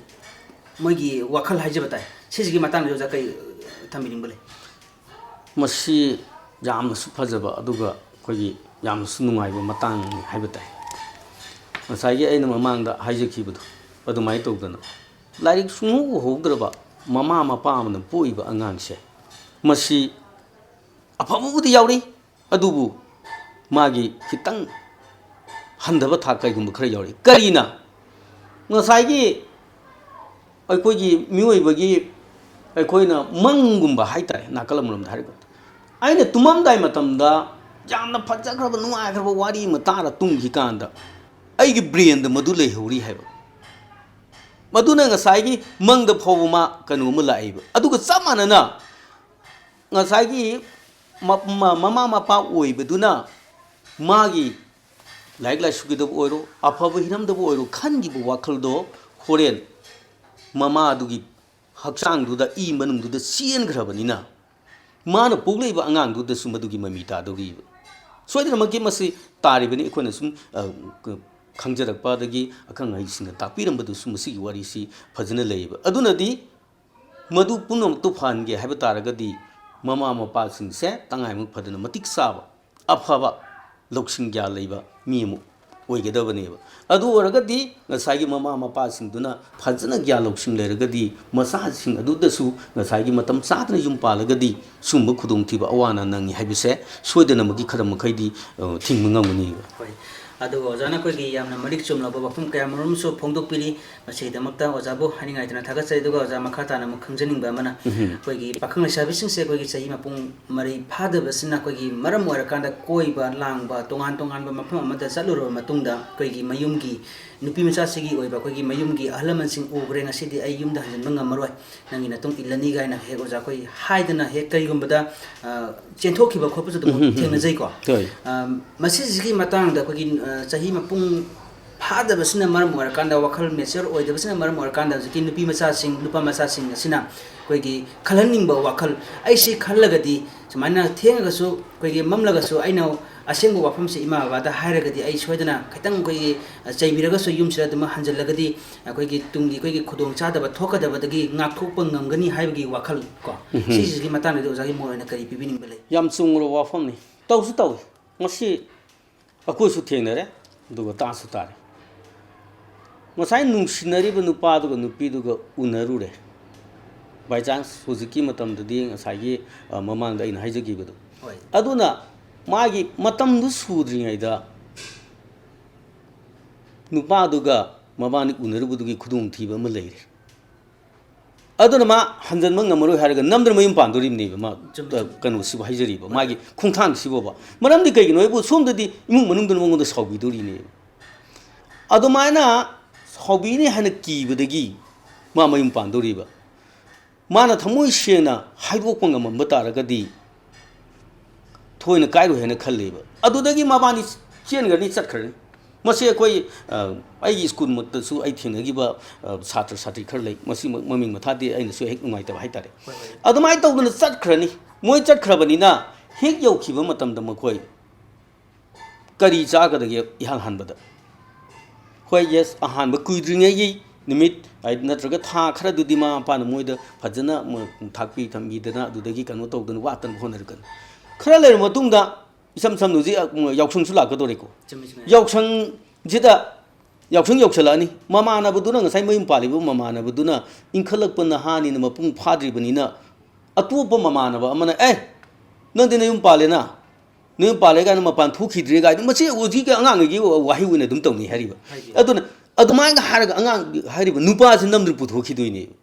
ꯃꯣꯏꯒꯤ ꯋꯥꯈꯜ ꯍꯥꯏꯖꯕ ꯇꯥꯏ, ꯁꯤꯁꯤꯒꯤ ꯃꯇꯥꯡꯗ ꯑꯣꯖꯥ ꯀꯔꯤ ꯊꯝꯕꯤꯅꯤꯡꯕ ꯂꯩ? ꯃꯁꯤ ꯌꯥꯝꯅꯁꯨ ꯐꯖꯕ, ꯑꯗꯨꯒ ꯑꯩꯈꯣꯏꯒꯤ ꯌꯥꯝꯅꯁꯨ ꯅꯨꯡꯉꯥꯏꯕ ꯃꯇꯥꯡꯅꯤ ꯍꯥꯏꯕ ꯇꯥꯏ꯫ ꯉꯁꯥꯏꯒꯤ ꯑꯩꯅ ꯃꯃꯥꯡꯗ ꯍꯥꯏꯖꯈꯤꯕꯗꯣ ꯑꯗꯨꯃꯥꯏꯅ ꯇꯧꯗꯅ ꯂꯥꯏꯔꯤꯛ ꯁꯨꯡꯍꯧ ꯍꯧꯗ꯭ꯔꯕ ꯃꯃꯥ ꯃꯄꯥ ꯑꯃꯅ ꯄꯣꯛꯏꯕ ꯑꯉꯥꯡꯁꯦ, ꯃꯁꯤ ꯑꯐꯕꯕꯨꯗꯤ ꯌꯥꯎꯔꯤ, ꯑꯗꯨꯕꯨ ꯃꯥꯒꯤ ꯈꯤꯇꯪ ꯍꯟꯊꯕ ꯊꯥꯛ ꯀꯩꯒꯨꯝꯕ ꯈꯔ ꯌꯥꯎꯔꯤ꯫ ꯀꯔꯤꯅ? ꯉꯁꯥꯏꯒꯤ ꯑꯩꯈꯣꯏꯒꯤ ꯃꯤꯑꯣꯏꯕꯒꯤ, ꯑꯩꯈꯣꯏꯅ ꯃꯪꯒꯨꯝꯕ ꯍꯥꯏ ꯇꯥꯔꯦ, ꯅꯥꯀꯜ ꯑꯃꯔꯣꯝꯗ ꯍꯥꯏꯔꯒꯗꯤ, ꯑꯩꯅ ꯇꯨꯝꯃꯝꯗꯥꯏ ꯃꯇꯝꯗ ꯌꯥꯝꯅ ꯐꯖꯈ꯭ꯔꯕ, ꯅꯨꯡꯉꯥꯏꯈ꯭ꯔꯕ ꯋꯥꯔꯤ ꯑꯃ ꯇꯥꯔ ꯇꯨꯝꯈꯤ ꯀꯥꯟꯗ, ꯑꯩꯒꯤ ꯕ꯭ꯔꯦꯟꯗ ꯃꯗꯨ ꯂꯩꯍꯧꯔꯤ ꯍꯥꯏꯕ꯫ ꯃꯗꯨꯅ ꯉꯁꯥꯏꯒꯤ ꯃꯪꯗ ꯐꯥꯎꯕ ꯃꯥ ꯀꯩꯅꯣ ꯑꯃ ꯂꯥꯛꯏꯕ꯫ ꯑꯗꯨꯒ ꯆꯞ ꯃꯥꯟꯅꯅ ꯉꯁꯥꯏꯒꯤ ꯃ-, ꯃ-, ꯃꯃꯥ ꯃꯄꯥ ꯑꯣꯏꯕꯗꯨꯅ ꯃꯥꯒꯤ ꯂꯥꯏꯔꯤꯛ ꯂꯥꯏꯁꯨꯒꯤꯗꯕꯨ ꯑꯣꯏꯔꯣ, ꯑꯐꯕ ꯍꯤꯔꯝꯗꯕꯨ ꯑꯣꯏꯔꯣ, ꯈꯟꯈꯤꯕ ꯋꯥꯈꯜꯗꯣ ꯍꯣꯔꯦꯟ ꯃꯃꯥ ꯑꯗꯨꯒꯤ ꯍꯛꯆꯥꯡꯗꯨꯗ, ꯏ ꯃꯅꯨꯡꯗꯨꯗ ꯆꯦꯟꯈ꯭ꯔꯕꯅꯤꯅ, ꯃꯥꯅ ꯄꯣꯛꯂꯛꯏꯕ ꯑꯉꯥꯡꯗꯨꯗꯁꯨ ꯃꯗꯨꯒꯤ ꯃꯃꯤ ꯇꯥꯗꯧꯔꯤꯕ꯫ ꯁꯣꯏꯗꯅꯃꯛꯀꯤ ꯃꯁꯤ ꯇꯥꯔꯤꯕꯅꯤ꯫ ꯑꯩꯈꯣꯏꯅ ꯁꯨꯝ, ꯑ, ꯀ-, ꯈꯪꯖꯔꯛꯄ ꯑꯗꯒꯤ ꯑꯈꯪ ꯑꯍꯩꯁꯤꯡꯅ ꯇꯥꯛꯄꯤꯔꯝꯕꯗꯨꯁꯨ ꯃꯁꯤꯒꯤ ꯋꯥꯔꯤꯁꯤ ꯐꯖꯅ ꯂꯩꯌꯦꯕ꯫ ꯑꯗꯨꯅꯗꯤ ꯃꯗꯨ ꯄꯨꯝꯅꯃꯛꯇꯨ ꯐꯍꯟꯒꯦ ꯍꯥꯏꯕ ꯇꯥꯔꯒꯗꯤ ꯃꯃꯥ ꯃꯄꯥꯁꯤꯡꯁꯦ ꯇꯉꯥꯏꯐꯗꯅ ꯃꯇꯤꯛ ꯆꯥꯕ, ꯑꯐꯕ, ꯂꯧꯁꯤꯡ ꯒ꯭ꯌꯥꯟ ꯂꯩꯕ ꯃꯤ ꯑꯃ ꯑꯣꯏꯒꯗꯕꯅꯦꯕ꯫ ꯑꯗꯨ ꯑꯣꯏꯔꯒꯗꯤ ꯉꯁꯥꯏꯒꯤ ꯃꯃꯥ ꯃꯄꯥꯁꯤꯡꯗꯨꯅ ꯐꯖꯅ ꯒ꯭ꯌꯥꯟ ꯂꯧꯁꯤꯡ ꯂꯩꯔꯒꯗꯤ ꯃꯆꯥꯁꯤꯡ ꯑꯗꯨꯗꯁꯨ ꯉꯁꯥꯏꯒꯤ ꯃꯇꯝ ꯆꯥꯗꯅ ꯌꯨꯝ ꯄꯥꯜꯂꯒꯗꯤ ꯁꯤꯒꯨꯝꯕ ꯈꯨꯗꯣꯡꯊꯤꯕ ꯑꯋꯥ ꯑꯅꯥ ꯅꯪꯉꯤ ꯍꯥꯏꯕꯁꯦ ꯁꯣꯏꯗꯅꯃꯛꯀꯤ ꯈꯔ ꯃꯈꯩꯗꯤ, ꯑ, ꯊꯤꯡꯕ ꯉꯝꯒꯅꯤꯕ꯫ ꯍꯣꯏ꯫ ꯑꯗꯨꯒ ꯑꯣꯖꯥꯅ ꯑꯩꯈꯣꯏꯒꯤ ꯌꯥꯝꯅ ꯃꯔꯤꯛ ꯆꯨꯝꯂꯕ ꯋꯥꯐꯝ ꯀꯌꯥ ꯃꯔꯨꯝꯁꯨ ꯐꯣꯡꯗꯣꯛꯄꯤꯔꯤ꯫ ꯃꯁꯤꯒꯤꯗꯃꯛꯇ ꯑꯣꯖꯥꯕꯨ ꯍꯥꯏꯅꯤꯡꯉꯥꯏ ꯂꯩꯇꯅ ꯊꯥꯒꯠꯆꯔꯤ꯫ ꯑꯗꯨꯒ ꯑꯣꯖꯥ, ꯃꯈꯥ ꯇꯥꯅ ꯑꯃꯨꯛ ꯈꯪꯖꯅꯤꯡꯕ ꯑꯃꯅ, ꯎꯝꯍꯨꯝ꯫ ꯑꯩꯈꯣꯏꯒꯤ ꯄꯥꯈꯪ ꯂꯩꯁꯥꯕꯤꯁꯤꯡꯁꯦ ꯑꯩꯈꯣꯏꯒꯤ ꯆꯍꯤ ꯃꯄꯨꯡ ꯃꯔꯩ ꯐꯥꯗꯕꯁꯤꯅ ꯑꯩꯈꯣꯏꯒꯤ ꯃꯔꯝ ꯑꯣꯏꯔꯀꯥꯟꯗ ꯀꯣꯏꯕ ꯂꯥꯡꯕ, ꯇꯣꯉꯥꯟ ꯇꯣꯉꯥꯟꯕ ꯃꯐꯝ ꯑꯃꯗ ꯆꯠꯂꯨꯔꯕ ꯃꯇꯨꯡꯗ ꯑꯩꯈꯣꯏꯒꯤ ꯃꯌꯨꯝꯒꯤ ꯅꯨꯄꯤ ꯃꯆꯥꯁꯤꯒꯤ ꯑꯣꯏꯕ ꯑꯩꯈꯣꯏꯒꯤ ꯃꯌꯨꯝꯒꯤ ꯑꯍꯜ ꯂꯃꯟꯁꯤꯡ ꯎꯈ꯭ꯔꯦ, ꯉꯁꯤꯗꯤ ꯑꯩ ꯌꯨꯝꯗ ꯍꯟꯖꯤꯟꯕ ꯉꯝꯃꯔꯣꯏ, ꯅꯪꯒꯤ ꯅꯇꯨꯡ ꯏꯜꯂꯅꯤ ꯀꯥꯏꯅ ꯍꯦꯛ ꯑꯣꯖꯥ ꯑꯩꯈꯣꯏ ꯍꯥꯏꯗꯅ ꯍꯦꯛ ꯀꯔꯤꯒꯨꯝꯕꯗ, ꯑ, ꯆꯦꯟꯊꯣꯛꯈꯤꯕ ꯈꯣꯠꯄꯁꯨ ꯑꯗꯨꯝ ꯎꯝ, ꯎꯝ, ꯎꯝ, ꯎꯝ꯫ ꯊꯦꯡꯅꯖꯩꯀꯣ꯫ ꯍꯣꯏ꯫ ꯑ, ꯃꯁꯤꯁꯤꯒꯤ ꯃꯇꯥꯡꯗ ꯑꯩꯈꯣꯏꯒꯤ, ꯑ, ꯆꯍꯤ ꯃꯄꯨꯡ ꯐꯥꯗꯕꯁꯤꯅ ꯃꯔꯝ ꯑꯣꯏꯔꯀꯥꯟꯗ, ꯋꯥꯈꯜ ꯃꯦꯆ꯭ꯌꯣꯔ ꯑꯣꯏꯗꯕꯁꯤꯅ ꯃꯔꯝ ꯑꯣꯏꯔꯀꯥꯟꯗ ꯍꯧꯖꯤꯛꯀꯤ ꯅꯨꯄꯤ ꯃꯆꯥꯁꯤꯡ, ꯅꯨꯄꯥ ꯃꯆꯥꯁꯤꯡ ꯑꯁꯤꯅ ꯑꯩꯈꯣꯏꯒꯤ ꯈꯜꯍꯟꯅꯤꯡꯕ ꯋꯥꯈꯜ, "ꯑꯩꯁꯤ ꯈꯜꯂꯒꯗꯤ ꯁꯨꯃꯥꯏꯅ ꯊꯦꯡꯉꯒꯁꯨ, ꯑꯩꯈꯣꯏꯒꯤ ꯃꯝꯂꯒꯁꯨ ꯑꯩꯅ ꯑꯁꯦꯡꯕ ꯋꯥꯐꯝꯁꯤ ꯏꯃꯥ ꯕꯕꯥꯗ ꯍꯥꯏꯔꯒꯗꯤ ꯑꯩ ꯁꯣꯏꯗꯅ ꯈꯤꯇꯪ ꯑꯩꯈꯣꯏꯒꯤ, ꯑ, ꯆꯩꯕꯤꯔꯒꯁꯨ ꯌꯨꯝꯁꯤꯗ ꯑꯗꯨꯝ ꯍꯟꯖꯤꯜꯂꯒꯗꯤ ꯑꯩꯈꯣꯏꯒꯤ ꯇꯨꯡꯒꯤ ꯑꯩꯈꯣꯏꯒꯤ ꯈꯨꯗꯣꯡꯆꯥꯗꯕ ꯊꯣꯛꯀꯗꯕꯗꯒꯤ ꯉꯥꯛꯊꯣꯛꯄ ꯉꯝꯒꯅꯤ" ꯍꯥꯏꯕꯒꯤ ꯋꯥꯈꯜ ꯀꯣ, ꯎꯝꯍꯨꯝ꯫ ꯁꯤꯁꯤꯒꯤ ꯃꯇꯥꯡꯗꯗꯤ ꯑꯣꯖꯥꯒꯤ ꯃꯣꯠ ꯑꯣꯏꯅ ꯀꯔꯤ ꯄꯤꯕꯤꯅꯤꯡꯕ ꯂꯩ? ꯌꯥꯝ ꯆꯨꯝꯈ꯭ꯔꯕ ꯋꯥꯐꯝꯅꯤ꯫ ꯇꯧꯁꯨ ꯇꯧꯏ꯫ ꯃꯁꯤ ꯑꯩꯈꯣꯏꯁꯨ ꯊꯦꯡꯅꯔꯦ, ꯑꯗꯨꯒ ꯇꯥꯁꯨ ꯇꯥꯔꯦ꯫ ꯉꯁꯥꯏ ꯅꯨꯡꯁꯤꯅꯔꯤꯕ ꯅꯨꯄꯥꯗꯨꯒ ꯅꯨꯄꯤꯗꯨꯒ ꯎꯅꯔꯨꯔꯦ꯫ By chance, ꯍꯧꯖꯤꯛꯀꯤ ꯃꯇꯝꯗꯗꯤ ꯉꯁꯥꯏꯒꯤ, ꯑ, ꯃꯃꯥꯡꯗ ꯑꯩꯅ ꯍꯥꯏꯖꯈꯤꯕꯗꯣ꯫ ꯍꯣꯏ꯫ ꯑꯗꯨꯅ ꯃꯥꯒꯤ ꯃꯇꯝꯗꯨ ꯁꯨꯗ꯭ꯔꯤꯉꯩꯗ ꯅꯨꯄꯥꯗꯨꯒ ꯃꯕꯥꯅꯤ ꯎꯅꯔꯨꯕꯗꯨꯒꯤ ꯈꯨꯗꯣꯡꯊꯤꯕ ꯑꯃ ꯂꯩꯔꯦ꯫ ꯑꯗꯨꯅ ꯃꯥ ꯍꯟꯖꯟꯕ ꯉꯝꯃꯔꯣꯏ ꯍꯥꯏꯔꯒ ꯅꯝꯗꯅ ꯃꯌꯨꯝ ꯄꯥꯟꯗꯣꯔꯤꯕꯅꯦꯕ ꯃꯥ꯫ ꯆꯨꯝꯃꯤ, ꯆꯨꯝꯃꯤ꯫ ꯀꯩꯅꯣꯁꯤꯕꯨ ꯍꯥꯏꯖꯔꯤꯕ, ꯃꯥꯒꯤ ꯈꯣꯡꯊꯥꯡꯁꯤꯕꯣꯕ꯫ ꯃꯔꯝꯗꯤ ꯀꯩꯒꯤꯅꯣ ꯍꯥꯏꯕꯨ ꯁꯣꯝꯗꯗꯤ ꯏꯃꯨꯡ ꯃꯅꯨꯡꯗꯨꯅ ꯃꯉꯣꯟꯗ ꯁꯥꯎꯕꯤꯗꯣꯔꯤꯅꯦꯕ꯫ ꯑꯗꯨꯃꯥꯏꯅ ꯁꯥꯎꯕꯤꯅꯤ ꯍꯥꯏꯅ ꯀꯤꯕꯗꯒꯤ ꯃꯥ ꯃꯌꯨꯝ ꯄꯥꯟꯗꯣꯔꯤꯕ꯫ ꯃꯥꯅ ꯊꯃꯣꯏ ꯁꯦꯡꯅ ꯍꯥꯏꯗꯣꯛꯄ ꯉꯝꯃꯝꯕ ꯇꯥꯔꯒꯗꯤ ꯊꯣꯏꯅ ꯀꯥꯏꯔꯣꯏ ꯍꯥꯏꯅ ꯈꯜꯂꯦꯕ꯫ ꯑꯗꯨꯗꯒꯤ ꯃꯕꯥꯅꯤ ꯆꯦꯟꯈ꯭ꯔꯅꯤ, ꯆꯠꯈ꯭ꯔꯅꯤ꯫ ꯃꯁꯤ ꯑꯩꯈꯣꯏ, ꯑ, ꯑꯩꯒꯤ ꯁ꯭ꯀꯨꯜꯃꯛꯇꯁꯨ ꯑꯩ ꯊꯦꯡꯅꯈꯤꯕ, ꯑ, ꯁꯥꯇ꯭ꯔ ꯁꯥꯇ꯭ꯔꯤ ꯈꯔ ꯂꯩ꯫ ꯃꯁꯤꯃꯛ ꯃꯃꯤꯡ ꯃꯊꯥꯗꯤ ꯑꯩꯅꯁꯨ ꯍꯦꯛ ꯅꯨꯡꯉꯥꯏꯇꯕ ꯍꯥꯏꯇꯥꯔꯦ꯫ ꯍꯣꯏ, ꯍꯣꯏ꯫ ꯑꯗꯨꯃꯥꯏꯅ ꯇꯧꯗꯅ ꯆꯠꯈ꯭ꯔꯅꯤ꯫ ꯃꯣꯏ ꯆꯠꯈ꯭ꯔꯕꯅꯤꯅ ꯍꯦꯛ ꯌꯧꯈꯤꯕ ꯃꯇꯝꯗ ꯃꯈꯣꯏ ꯀꯔꯤ ꯆꯥꯒꯗꯒꯦ ꯏꯍꯥꯟ ꯍꯥꯟꯕꯗ? ꯍꯣꯏ, yes, ꯑꯍꯥꯟꯕ ꯀꯨꯏꯗ꯭ꯔꯤꯉꯩꯒꯤ ꯅꯨꯃꯤꯠ ꯍꯥꯏꯗꯤ ꯅꯠꯇ꯭ꯔꯒ ꯊꯥ ꯈꯔꯗꯨꯗꯤ ꯃꯃꯥ ꯃꯄꯥꯅ ꯃꯣꯏꯗ ꯐꯖꯅ ꯃꯣꯏ ꯊꯥꯛꯄꯤ ꯊꯝꯕꯤꯗꯅ ꯑꯗꯨꯗꯒꯤ ꯀꯩꯅꯣ ꯇꯧꯗꯅ ꯋꯥꯠꯇꯅꯕ ꯍꯣꯠꯅꯔꯛꯀꯅꯤ꯫ ꯈꯔ ꯂꯩꯔꯕ ꯃꯇꯨꯡꯗ ꯏꯁꯝ ꯁꯝꯅ ꯍꯧꯖꯤꯛ ꯌꯥꯎꯁꯪꯁꯨ ꯂꯥꯛꯀꯗꯧꯔꯦꯀꯣ꯫ ꯆꯨꯝꯃꯤ, ꯆꯨꯝꯃꯤ꯫ ꯌꯥꯎꯁꯪꯁꯤꯗ ꯌꯥꯎꯁꯪ ꯌꯧꯁꯜꯂꯛꯑꯅꯤ꯫ ꯃꯃꯥꯟꯅꯕꯗꯨꯅ, ꯉꯁꯥꯏ ꯃꯌꯨꯝ ꯄꯥꯜꯂꯤꯕ ꯃꯃꯥꯟꯅꯕꯗꯨꯅ ꯏꯟꯈꯠꯂꯛꯄ ꯅꯍꯥꯅꯤꯅ, ꯃꯄꯨꯡ ꯐꯥꯗ꯭ꯔꯤꯕꯅꯤꯅ, ꯑꯇꯣꯞꯄ ꯃꯃꯥꯟꯅꯕ ꯑꯃꯅ, "ꯑꯦ, ꯅꯪꯗꯤ ꯅꯌꯨꯝ ꯄꯥꯜꯂꯦꯅ, ꯅꯌꯨꯝ ꯄꯥꯜꯂꯦ ꯀꯥꯏꯅ ꯃꯄꯥꯟ ꯊꯣꯛꯈꯤꯗ꯭ꯔꯦ" ꯀꯥꯏꯅ, ꯃꯁꯤ ꯍꯧꯖꯤꯛꯀꯤ ꯑꯉꯥꯡꯉꯩꯒꯤ ꯋꯥꯍꯩ ꯑꯣꯏꯅ ꯑꯗꯨꯝ ꯇꯧꯅꯩ ꯍꯥꯏꯔꯤꯕ꯫ ꯍꯥꯏꯗꯤ꯫ ꯑꯗꯨꯅ ꯑꯗꯨꯃꯥꯏꯅ ꯍꯥꯏꯔꯒ ꯑꯉꯥꯡ ꯍꯥꯏꯔꯤꯕ ꯅꯨꯄꯥꯁꯤ ꯅꯝꯗꯨꯅ ꯄꯨꯊꯣꯛꯈꯤꯗꯣꯏꯅꯦꯕ꯫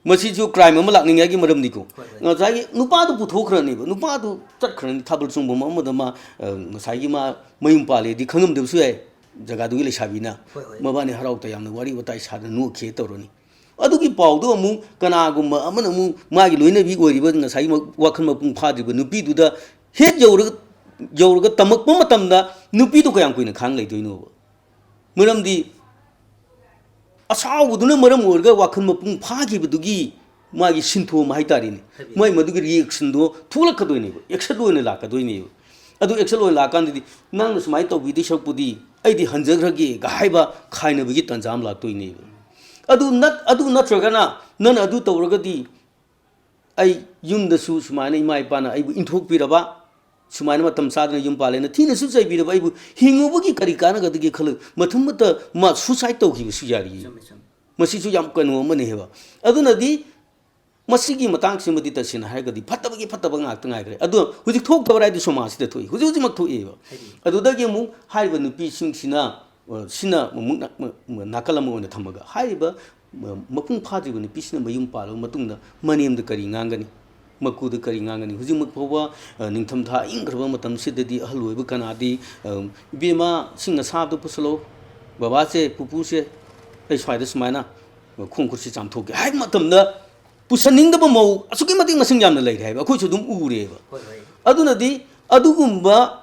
ꯃꯁꯤꯁꯨ crime ꯑꯃ ꯂꯥꯛꯅꯤꯡꯉꯥꯏꯒꯤ ꯃꯔꯝꯅꯤꯀꯣ꯫ ꯍꯣꯏ, ꯍꯣꯏ꯫ ꯉꯁꯥꯏꯒꯤ ꯅꯨꯄꯥꯗꯨ ꯄꯨꯊꯣꯛꯈ꯭ꯔꯅꯦꯕ, ꯅꯨꯄꯥꯗꯨ ꯆꯠꯈ꯭ꯔꯅꯤ ꯊꯥꯕꯜ ꯆꯣꯡꯐꯝ ꯑꯃꯗ꯫ ꯃꯥ, ꯑ, ꯉꯁꯥꯏꯒꯤ ꯃꯥ ꯃꯌꯨꯝ ꯄꯥꯜꯂꯦꯗꯤ ꯈꯪꯉꯝꯗꯕꯁꯨ ꯌꯥꯏ ꯖꯒꯥꯗꯨꯒꯤ ꯂꯩꯁꯥꯕꯤꯅ꯫ ꯍꯣꯏ, ꯍꯣꯏ꯫ ꯃꯕꯥꯅꯤ ꯍꯔꯥꯎ ꯇꯌꯥꯝꯅ ꯋꯥꯔꯤ ꯋꯥꯇꯥꯏ ꯁꯥꯗꯅ ꯅꯣꯛꯈꯤ ꯇꯧꯔꯅꯤ꯫ ꯑꯗꯨꯒꯤ ꯄꯥꯎꯗꯣ ꯑꯃꯨꯛ ꯀꯅꯥꯒꯨꯝꯕ ꯑꯃꯅ ꯑꯃꯨꯛ ꯃꯥꯒꯤ ꯂꯣꯏꯅꯕꯤ ꯑꯣꯏꯔꯤꯕ ꯉꯁꯥꯏꯒꯤ ꯃ-, ꯋꯥꯈꯜ ꯃꯄꯨꯡ ꯐꯥꯗ꯭ꯔꯤꯕ ꯅꯨꯄꯤꯗꯨꯗ ꯍꯦꯛ ꯌꯧꯔꯒ, ꯌꯧꯔꯒ ꯇꯝꯃꯛꯄ ꯃꯇꯝꯗ ꯅꯨꯄꯤꯗꯨ ꯀꯌꯥꯝ ꯀꯨꯏꯅ ꯈꯥꯡ ꯂꯩꯗꯣꯏꯅꯣꯕ? ꯃꯔꯝꯗꯤ ꯑꯁꯥꯎꯕꯗꯨꯅ ꯃꯔꯝ ꯑꯣꯏꯔꯒ ꯋꯥꯈꯜ ꯃꯄꯨꯡ ꯐꯥꯈꯤꯕꯗꯨꯒꯤ ꯃꯥꯒꯤ ꯁꯤꯟꯊꯣꯝ ꯍꯥꯏꯇꯥꯔꯦꯅꯦ꯫ ꯍꯥꯏꯕꯤꯌꯨ꯫ ꯃꯥꯏ ꯃꯗꯨꯒꯤ reactionꯗꯣ ꯊꯣꯛꯂꯛꯀꯗꯣꯏꯅꯦꯕ, action ꯑꯣꯏꯅ ꯂꯥꯛꯀꯗꯣꯏꯅꯦꯕ꯫ ꯑꯗꯨ action ꯑꯣꯏꯅ ꯂꯥꯛꯀꯥꯟꯗꯗꯤ ꯅꯪꯅ ꯁꯨꯃꯥꯏꯅ ꯇꯧꯕꯤꯗꯣꯏ ꯁꯔꯨꯛꯄꯨꯗꯤ ꯑꯩꯗꯤ ꯍꯟꯖꯈ꯭ꯔꯒꯦꯒ ꯍꯥꯏꯕ ꯈꯥꯏꯅꯕꯒꯤ ꯇꯥꯟꯖꯥ ꯑꯃ ꯂꯥꯛꯇꯣꯏꯅꯦꯕ꯫ ꯑꯗꯨ ꯅꯠ-, ꯑꯗꯨ ꯅꯠꯇ꯭ꯔꯒꯅ ꯅꯪꯅ ꯑꯗꯨ ꯇꯧꯔꯒꯗꯤ ꯑꯩ ꯌꯨꯝꯗꯁꯨ ꯁꯨꯃꯥꯏꯅ ꯏꯃꯥ ꯏꯄꯥꯅ ꯑꯩꯕꯨ ꯏꯟꯊꯣꯛꯄꯤꯔꯕ, ꯁꯨꯃꯥꯏꯅ ꯃꯇꯝ ꯆꯥꯗꯅ ꯌꯨꯝ ꯄꯥꯜꯂꯦꯅ ꯊꯤꯅꯁꯨ ꯆꯩꯕꯤꯔꯕ ꯑꯩꯕꯨ ꯍꯤꯡꯉꯨꯕꯒꯤ ꯀꯔꯤ ꯀꯥꯟꯅꯒꯗꯒꯦ ꯈꯜꯂ ꯃꯊꯟꯇ ꯃꯥ suicide ꯇꯧꯈꯤꯕꯁꯨ ꯌꯥꯔꯤꯌꯦ꯫ ꯆꯨꯝꯃꯦ, ꯆꯨꯝꯃꯦ꯫ ꯃꯁꯤꯁꯨ ꯌꯥꯝ ꯀꯩꯅꯣ ꯑꯃꯅꯦ ꯍꯥꯏꯕ꯫ ꯑꯗꯨꯅꯗꯤ ꯃꯁꯤꯒꯤ ꯃꯇꯥꯡꯁꯤꯃꯗꯤ ꯇꯁꯦꯡꯅ ꯍꯥꯏꯔꯒꯗꯤ ꯐꯠꯇꯕꯒꯤ ꯐꯠꯇꯕ ꯉꯥꯛꯇ ꯉꯥꯏꯈ꯭ꯔꯦ꯫ ꯑꯗꯣ ꯍꯧꯖꯤꯛ ꯊꯣꯛꯇꯕ ꯍꯥꯏꯗꯤ ꯁꯃꯥꯖꯁꯤꯗ ꯊꯣꯛꯏ, ꯍꯧꯖꯤꯛ ꯍꯧꯖꯤꯛꯃꯛ ꯊꯣꯛꯏꯕ꯫ ꯍꯥꯏꯗꯤ ꯑꯗꯨꯗꯒꯤ ꯑꯃꯨꯛ ꯍꯥꯏꯔꯤꯕ ꯅꯨꯄꯤꯁꯤꯡꯁꯤꯅ, ꯑ, ꯁꯤꯅ ꯑꯃꯨꯛ ꯅꯥ-, ꯃ-, ꯃ-, ꯅꯥꯀꯜ ꯑꯃ ꯑꯣꯏꯅ ꯊꯝꯃꯒ, ꯍꯥꯏꯔꯤꯕ, ꯃ-, ꯃꯄꯨꯡ ꯐꯥꯗ꯭ꯔꯤꯕ ꯅꯨꯄꯤꯁꯤꯅ ꯃꯌꯨꯝ ꯄꯥꯜꯂꯕ ꯃꯇꯨꯡꯗ ꯃꯅꯦꯝꯗ ꯀꯔꯤ ꯉꯥꯡꯒꯅꯤ? ꯃꯀꯨꯗ ꯀꯔꯤ ꯉꯥꯡꯒꯅꯤ? ꯍꯧꯖꯤꯛꯃꯛ ꯐꯥꯎꯕ, ꯑ, ꯅꯤꯡꯊꯝꯊꯥ ꯏꯪꯈ꯭ꯔꯕ ꯃꯇꯝꯁꯤꯗꯗꯤ ꯑꯍꯜ ꯑꯣꯏꯕ ꯀꯅꯥꯗꯤ, ꯑ, "ꯏꯕꯦꯝꯃ, ꯁꯤꯡ ꯑꯁꯥꯕꯗꯨ ꯄꯨꯁꯤꯜꯂꯛꯑꯣ, ꯕꯕꯥꯁꯦ, ꯄꯨꯄꯨꯁꯦ, ꯑꯩ ꯁ꯭ꯋꯥꯏꯗ ꯁꯨꯃꯥꯏꯅ ꯈꯣꯡ ꯈꯨꯠꯁꯤ ꯆꯥꯝꯊꯣꯛꯀꯦ" ꯍꯥꯏꯕ ꯃꯇꯝꯗ ꯄꯨꯁꯟꯅꯤꯡꯗꯕ ꯃꯧ ꯑꯁꯨꯛꯀꯤ ꯃꯇꯤꯛ ꯃꯁꯤꯡ ꯌꯥꯝꯅ ꯂꯩꯔꯦ ꯍꯥꯏꯕ ꯑꯩꯈꯣꯏꯁꯨ ꯑꯗꯨꯝ ꯎꯔꯦꯕ꯫ ꯍꯣꯏ, ꯍꯣꯏ꯫ ꯑꯗꯨꯅꯗꯤ ꯑꯗꯨꯒꯨꯝꯕ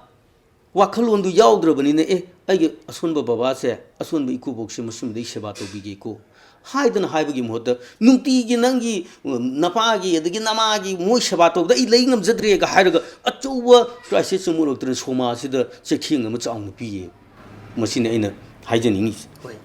ꯋꯥꯈꯜꯂꯣꯟꯗꯨ ꯌꯥꯎꯗ꯭ꯔꯕꯅꯤꯅ, "ꯑꯦ, ꯑꯩꯒꯤ ꯑꯁꯣꯟꯕ ꯕꯕꯥꯁꯦ, ꯑꯁꯣꯟꯕ ꯏꯀꯨꯕꯣꯛꯁꯦ ꯃꯁꯤꯃꯗꯤ ꯑꯩ ꯁꯦꯕꯥ ꯇꯧꯕꯤꯒꯦꯀꯣ" ꯍꯥꯏꯗꯅ ꯍꯥꯏꯕꯒꯤ ꯃꯍꯨꯠꯇ, "ꯅꯨꯡꯇꯤꯒꯤ ꯅꯪꯒꯤ, ꯎꯝ, ꯅꯄꯥꯒꯤ ꯑꯗꯒꯤ ꯅꯃꯥꯒꯤ ꯃꯣꯏ ꯁꯦꯕꯥ ꯇꯧꯕꯗ ꯑꯩ ꯂꯩ ꯉꯝꯖꯗ꯭ꯔꯦꯒ" ꯍꯥꯏꯔꯒ ꯑꯆꯧꯕ crisis ꯑꯃ ꯎꯔꯛꯇꯅ ꯁꯃꯥꯖꯁꯤꯗ ꯆꯩꯊꯦꯡ ꯑꯃ ꯆꯥꯎꯅ ꯄꯤꯌꯦ꯫ ꯃꯁꯤꯅꯤ ꯑꯩꯅ ꯍꯥꯏꯖꯅꯤꯡꯉꯤꯁꯦ꯫ ꯍꯣꯏ꯫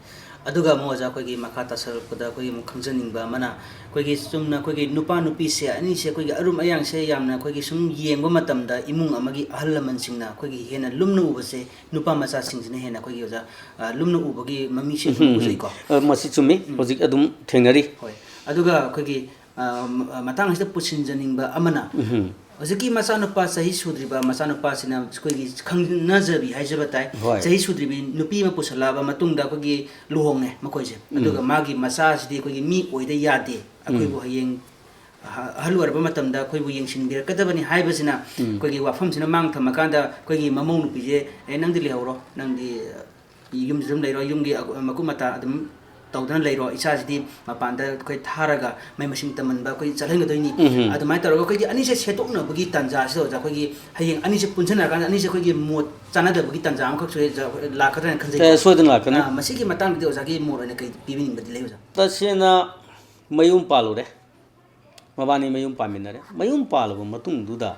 ꯑꯗꯨꯒ ꯑꯃꯨꯛ ꯑꯣꯖꯥ, ꯑꯩꯈꯣꯏꯒꯤ ꯃꯈꯥ ꯇꯥꯁꯜꯂꯛꯄꯗ ꯑꯩꯈꯣꯏꯒꯤ ꯑꯃꯨꯛ ꯈꯪꯖꯅꯤꯡꯕ ꯑꯃꯅ, ꯑꯩꯈꯣꯏꯒꯤ ꯆꯨꯝꯅ ꯑꯩꯈꯣꯏꯒꯤ ꯅꯨꯄꯥ ꯅꯨꯄꯤꯁꯦ ꯑꯅꯤꯁꯦ ꯑꯩꯈꯣꯏꯒꯤ ꯑꯔꯨꯝ ꯑꯌꯥꯡꯁꯦ ꯌꯥꯝꯅ ꯑꯩꯈꯣꯏꯒꯤ ꯁꯨꯝ ꯌꯦꯡꯕ ꯃꯇꯝꯗ ꯏꯃꯨꯡ ꯑꯃꯒꯤ ꯑꯍꯜ ꯂꯃꯟꯁꯤꯡꯅ ꯑꯩꯈꯣꯏꯒꯤ ꯍꯦꯟꯅ ꯂꯨꯝꯅ ꯎꯕꯁꯦ ꯅꯨꯄꯥ ꯃꯆꯥꯁꯤꯡꯁꯤꯅ ꯍꯦꯟꯅ ꯑꯩꯈꯣꯏꯒꯤ ꯑꯣꯖꯥ, ꯑ, ꯂꯨꯝꯅ ꯎꯕꯒꯤ ꯃꯃꯤꯁꯦ ꯑꯗꯨꯝ ꯎꯝ, ꯎꯝ, ꯎꯝ꯫ ꯎꯖꯩꯀꯣ꯫ ꯑ, ꯃꯁꯤ ꯆꯨꯝꯃꯤ꯫ ꯎꯝ꯫ ꯍꯧꯖꯤꯛ ꯑꯗꯨꯝ ꯊꯦꯡꯅꯔꯤ꯫ ꯍꯣꯏ꯫ ꯑꯗꯨꯒ ꯑꯩꯈꯣꯏꯒꯤ, ꯑ, ꯃ-, ꯑ, ꯃꯇꯥꯡ ꯑꯁꯤꯗ ꯄꯨꯁꯤꯟꯖꯅꯤꯡꯕ ꯑꯃꯅ, ꯎꯝ꯫ ꯍꯧꯖꯤꯛꯀꯤ ꯃꯆꯥꯅꯨꯄꯥ ꯆꯍꯤ ꯁꯨꯗ꯭ꯔꯤꯕ ꯃꯆꯥꯅꯨꯄꯥꯁꯤꯅ ꯑꯩꯈꯣꯏꯒꯤ ꯈꯪꯅꯖꯕꯤ ꯍꯥꯏꯖꯕ ꯇꯥꯏ꯫ ꯍꯣꯏ꯫ ꯆꯍꯤ ꯁꯨꯗ꯭ꯔꯤꯕꯤ ꯅꯨꯄꯤ ꯑꯃ ꯄꯨꯁꯜꯂꯛꯑꯕ ꯃꯇꯨꯡꯗ ꯑꯩꯈꯣꯏꯒꯤ ꯂꯨꯍꯣꯡꯉꯦ ꯃꯈꯣꯏꯁꯦ꯫ ꯎꯝ꯫ ꯑꯗꯨꯒ ꯃꯥꯒꯤ ꯃꯆꯥꯁꯤꯗꯤ ꯑꯩꯈꯣꯏꯒꯤ ꯃꯤ ꯑꯣꯏꯗ ꯌꯥꯗꯦ꯫ ꯑꯩꯈꯣꯏꯕꯨ ꯎꯝ꯫ ꯍꯌꯦꯡ ꯑꯍ-, ꯑꯍꯜ ꯑꯣꯏꯔꯕ ꯃꯇꯝꯗ ꯑꯩꯈꯣꯏꯕꯨ ꯌꯦꯡꯁꯤꯟꯕꯤꯔꯛꯀꯗꯕꯅꯤ ꯍꯥꯏꯕꯁꯤꯅ ꯎꯝ꯫ ꯑꯩꯈꯣꯏꯒꯤ ꯋꯥꯐꯝꯁꯤꯅ ꯃꯥꯡ ꯊꯝꯃꯀꯥꯟꯗ ꯑꯩꯈꯣꯏꯒꯤ ꯃꯃꯧ ꯅꯨꯄꯤꯁꯦ, "ꯑꯦ, ꯅꯪꯗꯤ ꯂꯩꯍꯧꯔꯣ, ꯅꯪꯗꯤ, ꯑ, ꯌꯨꯝꯁꯤꯗ ꯑꯗꯨꯝ ꯂꯩꯔꯣ, ꯌꯨꯝꯒꯤ ꯑꯀꯨ-, ꯃꯀꯨꯞ ꯃꯇꯥ ꯑꯗꯨꯝ ꯇꯧꯗꯅ ꯂꯩꯔꯣ, ꯏꯆꯥꯁꯤꯗꯤ ꯃꯄꯥꯟꯗ ꯑꯩꯈꯣꯏ ꯊꯥꯔꯒ ꯃꯍꯩ ꯃꯁꯤꯡ ꯇꯝꯍꯟꯕ ꯑꯩꯈꯣꯏ ꯆꯠꯍꯟꯒꯗꯣꯏꯅꯤ"꯫ ꯎꯝ꯫ ꯑꯗꯨꯃꯥꯏꯅ ꯇꯧꯔꯒ ꯑꯩꯈꯣꯏꯒꯤ ꯑꯅꯤꯁꯦ ꯁꯦꯠꯇꯣꯛꯅꯕꯒꯤ ꯇꯥꯟꯖꯥꯁꯤꯗ ꯑꯣꯖꯥ ꯑꯩꯈꯣꯏꯒꯤ ꯍꯌꯦꯡ ꯑꯅꯤꯁꯦ ꯄꯨꯟꯁꯤꯟꯅꯔꯀꯥꯟꯗ ꯑꯅꯤꯁꯦ ꯑꯩꯈꯣꯏꯒꯤ ꯃꯣꯠ ꯆꯥꯟꯅꯗꯕꯒꯤ ꯇꯥꯟꯖꯥ ꯑꯃꯈꯛꯁꯨ ꯍꯦꯛ ꯂꯥꯛꯀꯗ꯭ꯔꯥꯅ ꯈꯟꯖꯩ꯫ ꯑꯦ, ꯁꯣꯏꯗꯅ ꯂꯥꯛꯀꯅꯤ꯫ ꯑ, ꯃꯁꯤꯒꯤ ꯃꯇꯥꯡꯗꯗꯤ ꯑꯣꯖꯥꯒꯤ ꯃꯣꯠ ꯑꯣꯏꯅ ꯀꯩ ꯄꯤꯕꯤꯅꯤꯡꯕꯗꯤ ꯂꯩ ꯑꯣꯖꯥ? ꯇꯁꯦꯡꯅ ꯃꯌꯨꯝ ꯄꯥꯜꯂꯨꯔꯦ꯫ ꯃꯕꯥꯅꯤ ꯃꯌꯨꯝ ꯄꯥꯟꯃꯤꯟꯅꯔꯦ꯫ ꯃꯌꯨꯝ ꯄꯥꯜꯂꯕ ꯃꯇꯨꯡꯗꯨꯗ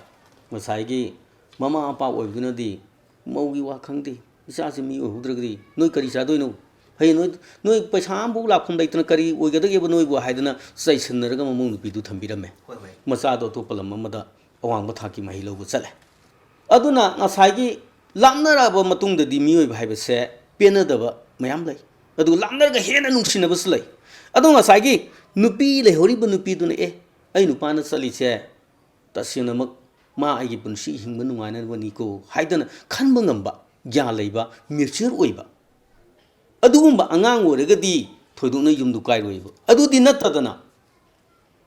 ꯉꯁꯥꯏꯒꯤ ꯃꯃꯥ ꯃꯄꯥ ꯑꯣꯏꯕꯗꯨꯅꯗꯤ ꯃꯧꯒꯤ ꯋꯥ ꯈꯪꯗꯦ, "ꯏꯆꯥꯁꯤ ꯃꯤ ꯑꯣꯏꯍꯧꯗ꯭ꯔꯒꯗꯤ ꯅꯣꯏ ꯀꯔꯤ ꯆꯥꯗꯣꯏꯅꯣ? ꯍꯌꯦꯡ ꯅꯣꯏ, ꯅꯣꯏ ꯄꯩꯁꯥ ꯑꯃꯐꯥꯎ ꯂꯥꯛꯐꯝ ꯂꯩꯇꯅ ꯀꯔꯤ ꯑꯣꯏꯒꯗꯒꯦꯕ ꯅꯣꯏꯕꯨ?" ꯍꯥꯏꯗꯅ ꯆꯩꯁꯟꯅꯔꯒ ꯃꯃꯧ ꯅꯨꯄꯤꯗꯨ ꯊꯝꯕꯤꯔꯝꯃꯦ꯫ ꯍꯣꯏ, ꯍꯣꯏ꯫ ꯃꯆꯥꯗꯣ ꯑꯇꯣꯞꯄ ꯂꯝ ꯑꯃꯗ ꯑꯋꯥꯡꯕ ꯊꯥꯛꯀꯤ ꯃꯍꯩ ꯂꯧꯕ ꯆꯠꯂꯦ꯫ ꯑꯗꯨꯅ ꯉꯁꯥꯏꯒꯤ ꯂꯥꯞꯅꯔꯛꯑꯕ ꯃꯇꯨꯡꯗꯗꯤ ꯃꯤꯑꯣꯏꯕ ꯍꯥꯏꯕꯁꯦ ꯄꯦꯟꯅꯗꯕ ꯃꯌꯥꯝ ꯂꯩ꯫ ꯑꯗꯨꯒ ꯂꯥꯞꯅꯔꯒ ꯍꯦꯟꯅ ꯅꯨꯡꯁꯤꯅꯕꯁꯨ ꯂꯩ꯫ ꯑꯗꯣ ꯉꯁꯥꯏꯒꯤ ꯅꯨꯄꯤ ꯂꯩꯍꯧꯔꯤꯕ ꯅꯨꯄꯤꯗꯨꯅ, "ꯑꯦ, ꯑꯩ ꯅꯨꯄꯥꯅ ꯆꯠꯂꯤꯁꯦ ꯇꯁꯦꯡꯅꯃꯛ ꯃꯥ ꯑꯩꯒꯤ ꯄꯨꯟꯁꯤ ꯍꯤꯡꯕ ꯅꯨꯡꯉꯥꯏꯅꯕꯅꯤꯀꯣ" ꯍꯥꯏꯗꯅ ꯈꯟꯕ ꯉꯝꯕ, ꯒ꯭ꯌꯥꯟ ꯂꯩꯕ, mature ꯑꯣꯏꯕ, ꯑꯗꯨꯒꯨꯝꯕ ꯑꯉꯥꯡ ꯑꯣꯏꯔꯒꯗꯤ ꯊꯣꯏꯗꯣꯛꯅ ꯌꯨꯝꯗꯨ ꯀꯥꯏꯔꯣꯏꯕ꯫ ꯑꯗꯨꯗꯤ ꯅꯠꯇꯗꯅ,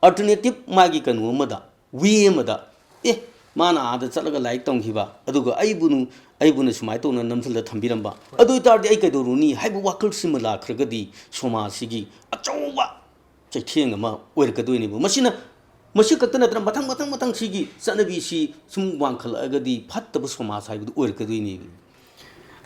alternative ꯃꯥꯒꯤ ꯀꯩꯅꯣ ꯑꯃꯗ, way ꯑꯃꯗ, "ꯑꯦ, ꯃꯥꯅ ꯑꯥꯗ ꯆꯠꯂꯒ ꯂꯥꯏꯔꯤꯛ ꯇꯝꯈꯤꯕ, ꯑꯗꯨꯒ ꯑꯩꯕꯨ ꯅꯨ-, ꯑꯩꯕꯨꯅ ꯁꯨꯃꯥꯏꯅ ꯇꯧꯅ ꯅꯝꯁꯤꯜꯂ ꯊꯝꯕꯤꯔꯝꯕ, ꯑꯗꯨ ꯑꯣꯏꯇꯥꯔꯗꯤ ꯑꯩ ꯀꯩꯗꯧꯔꯨꯅꯤ?" ꯍꯥꯏꯕ ꯋꯥꯈꯜꯁꯤꯃ ꯂꯥꯛꯈ꯭ꯔꯒꯗꯤ ꯁꯃꯥꯖꯁꯤꯒꯤ ꯑꯆꯧꯕ ꯆꯩꯊꯦꯡ ꯑꯃ ꯑꯣꯏꯔꯛꯀꯗꯣꯏꯅꯦꯕ꯫ ꯃꯁꯤꯅ, ꯃꯁꯤ ꯈꯛꯇ ꯅꯠꯇꯅ ꯃꯊꯪ, ꯃꯊꯪ, ꯃꯊꯪ ꯁꯤꯒꯤ ꯆꯠꯅꯕꯤꯁꯤ ꯁꯨꯝ ꯋꯥꯡꯈꯠꯂꯛꯑꯒꯗꯤ ꯐꯠꯇꯕ ꯁꯃꯥꯖ ꯍꯥꯏꯕꯗꯨ ꯑꯣꯏꯔꯛꯀꯗꯣꯏꯅꯦꯕ꯫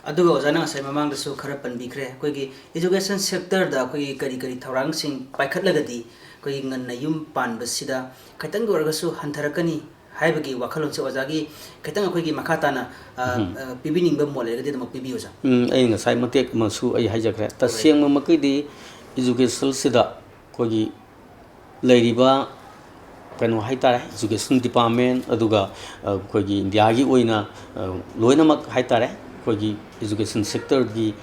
ꯑꯗꯨꯒ ꯑꯣꯖꯥꯅ ꯉꯁꯥꯏ ꯃꯃꯥꯡꯗꯁꯨ ꯈꯔ ꯄꯟꯕꯤꯈ꯭ꯔꯦ, ꯑꯩꯈꯣꯏꯒꯤ education sectorꯗ ꯑꯩꯈꯣꯏꯒꯤ ꯀꯔꯤ ꯀꯔꯤ ꯊꯧꯔꯥꯡꯁꯤꯡ ꯄꯥꯏꯈꯠꯂꯒꯗꯤ ꯑꯩꯈꯣꯏꯒꯤ ꯉꯟꯅ ꯌꯨꯝ ꯄꯥꯟꯕꯁꯤꯗ ꯈꯤꯇꯪꯗ ꯑꯣꯏꯔꯒꯁꯨ ꯍꯟꯊꯔꯛꯀꯅꯤ ꯍꯥꯏꯕꯒꯤ ꯋꯥꯈꯜꯂꯣꯟꯁꯦ ꯑꯣꯖꯥꯒꯤ ꯈꯤꯇꯪ ꯑꯩꯈꯣꯏꯒꯤ ꯃꯈꯥ ꯇꯥꯅ, ꯑ, ꯎꯝ꯫ ꯑ, ꯄꯤꯕꯤꯅꯤꯡꯕ ꯃꯣꯠ ꯂꯩꯔꯒꯗꯤ ꯑꯗꯨꯃꯛ ꯄꯤꯕꯤꯌꯨ, ꯑꯣꯖꯥ꯫ ꯎꯝ, ꯑꯩ ꯉꯁꯥꯏ ꯃꯇꯦꯛ ꯑꯃꯁꯨ ꯑꯩ ꯍꯥꯏꯖꯈ꯭ꯔꯦ꯫ ꯍꯣꯏ꯫ ꯇꯁꯦꯡꯕꯃꯛꯀꯤꯗꯤ educationꯁꯤꯗ ꯑꯩꯈꯣꯏꯒꯤ ꯂꯩꯔꯤꯕ ꯀꯩꯅꯣ ꯍꯥꯏ ꯇꯥꯔꯦ, education department, ꯑꯗꯨꯒ, ꯑ, ꯑꯩꯈꯣꯏꯒꯤ ꯏꯟꯗꯤꯌꯥꯒꯤ ꯑꯣꯏꯅ, ꯑ, ꯂꯣꯏꯅꯃꯛ ꯍꯥꯏ ꯇꯥꯔꯦ, ꯑꯩꯈꯣꯏꯒꯤ education sectorꯒꯤ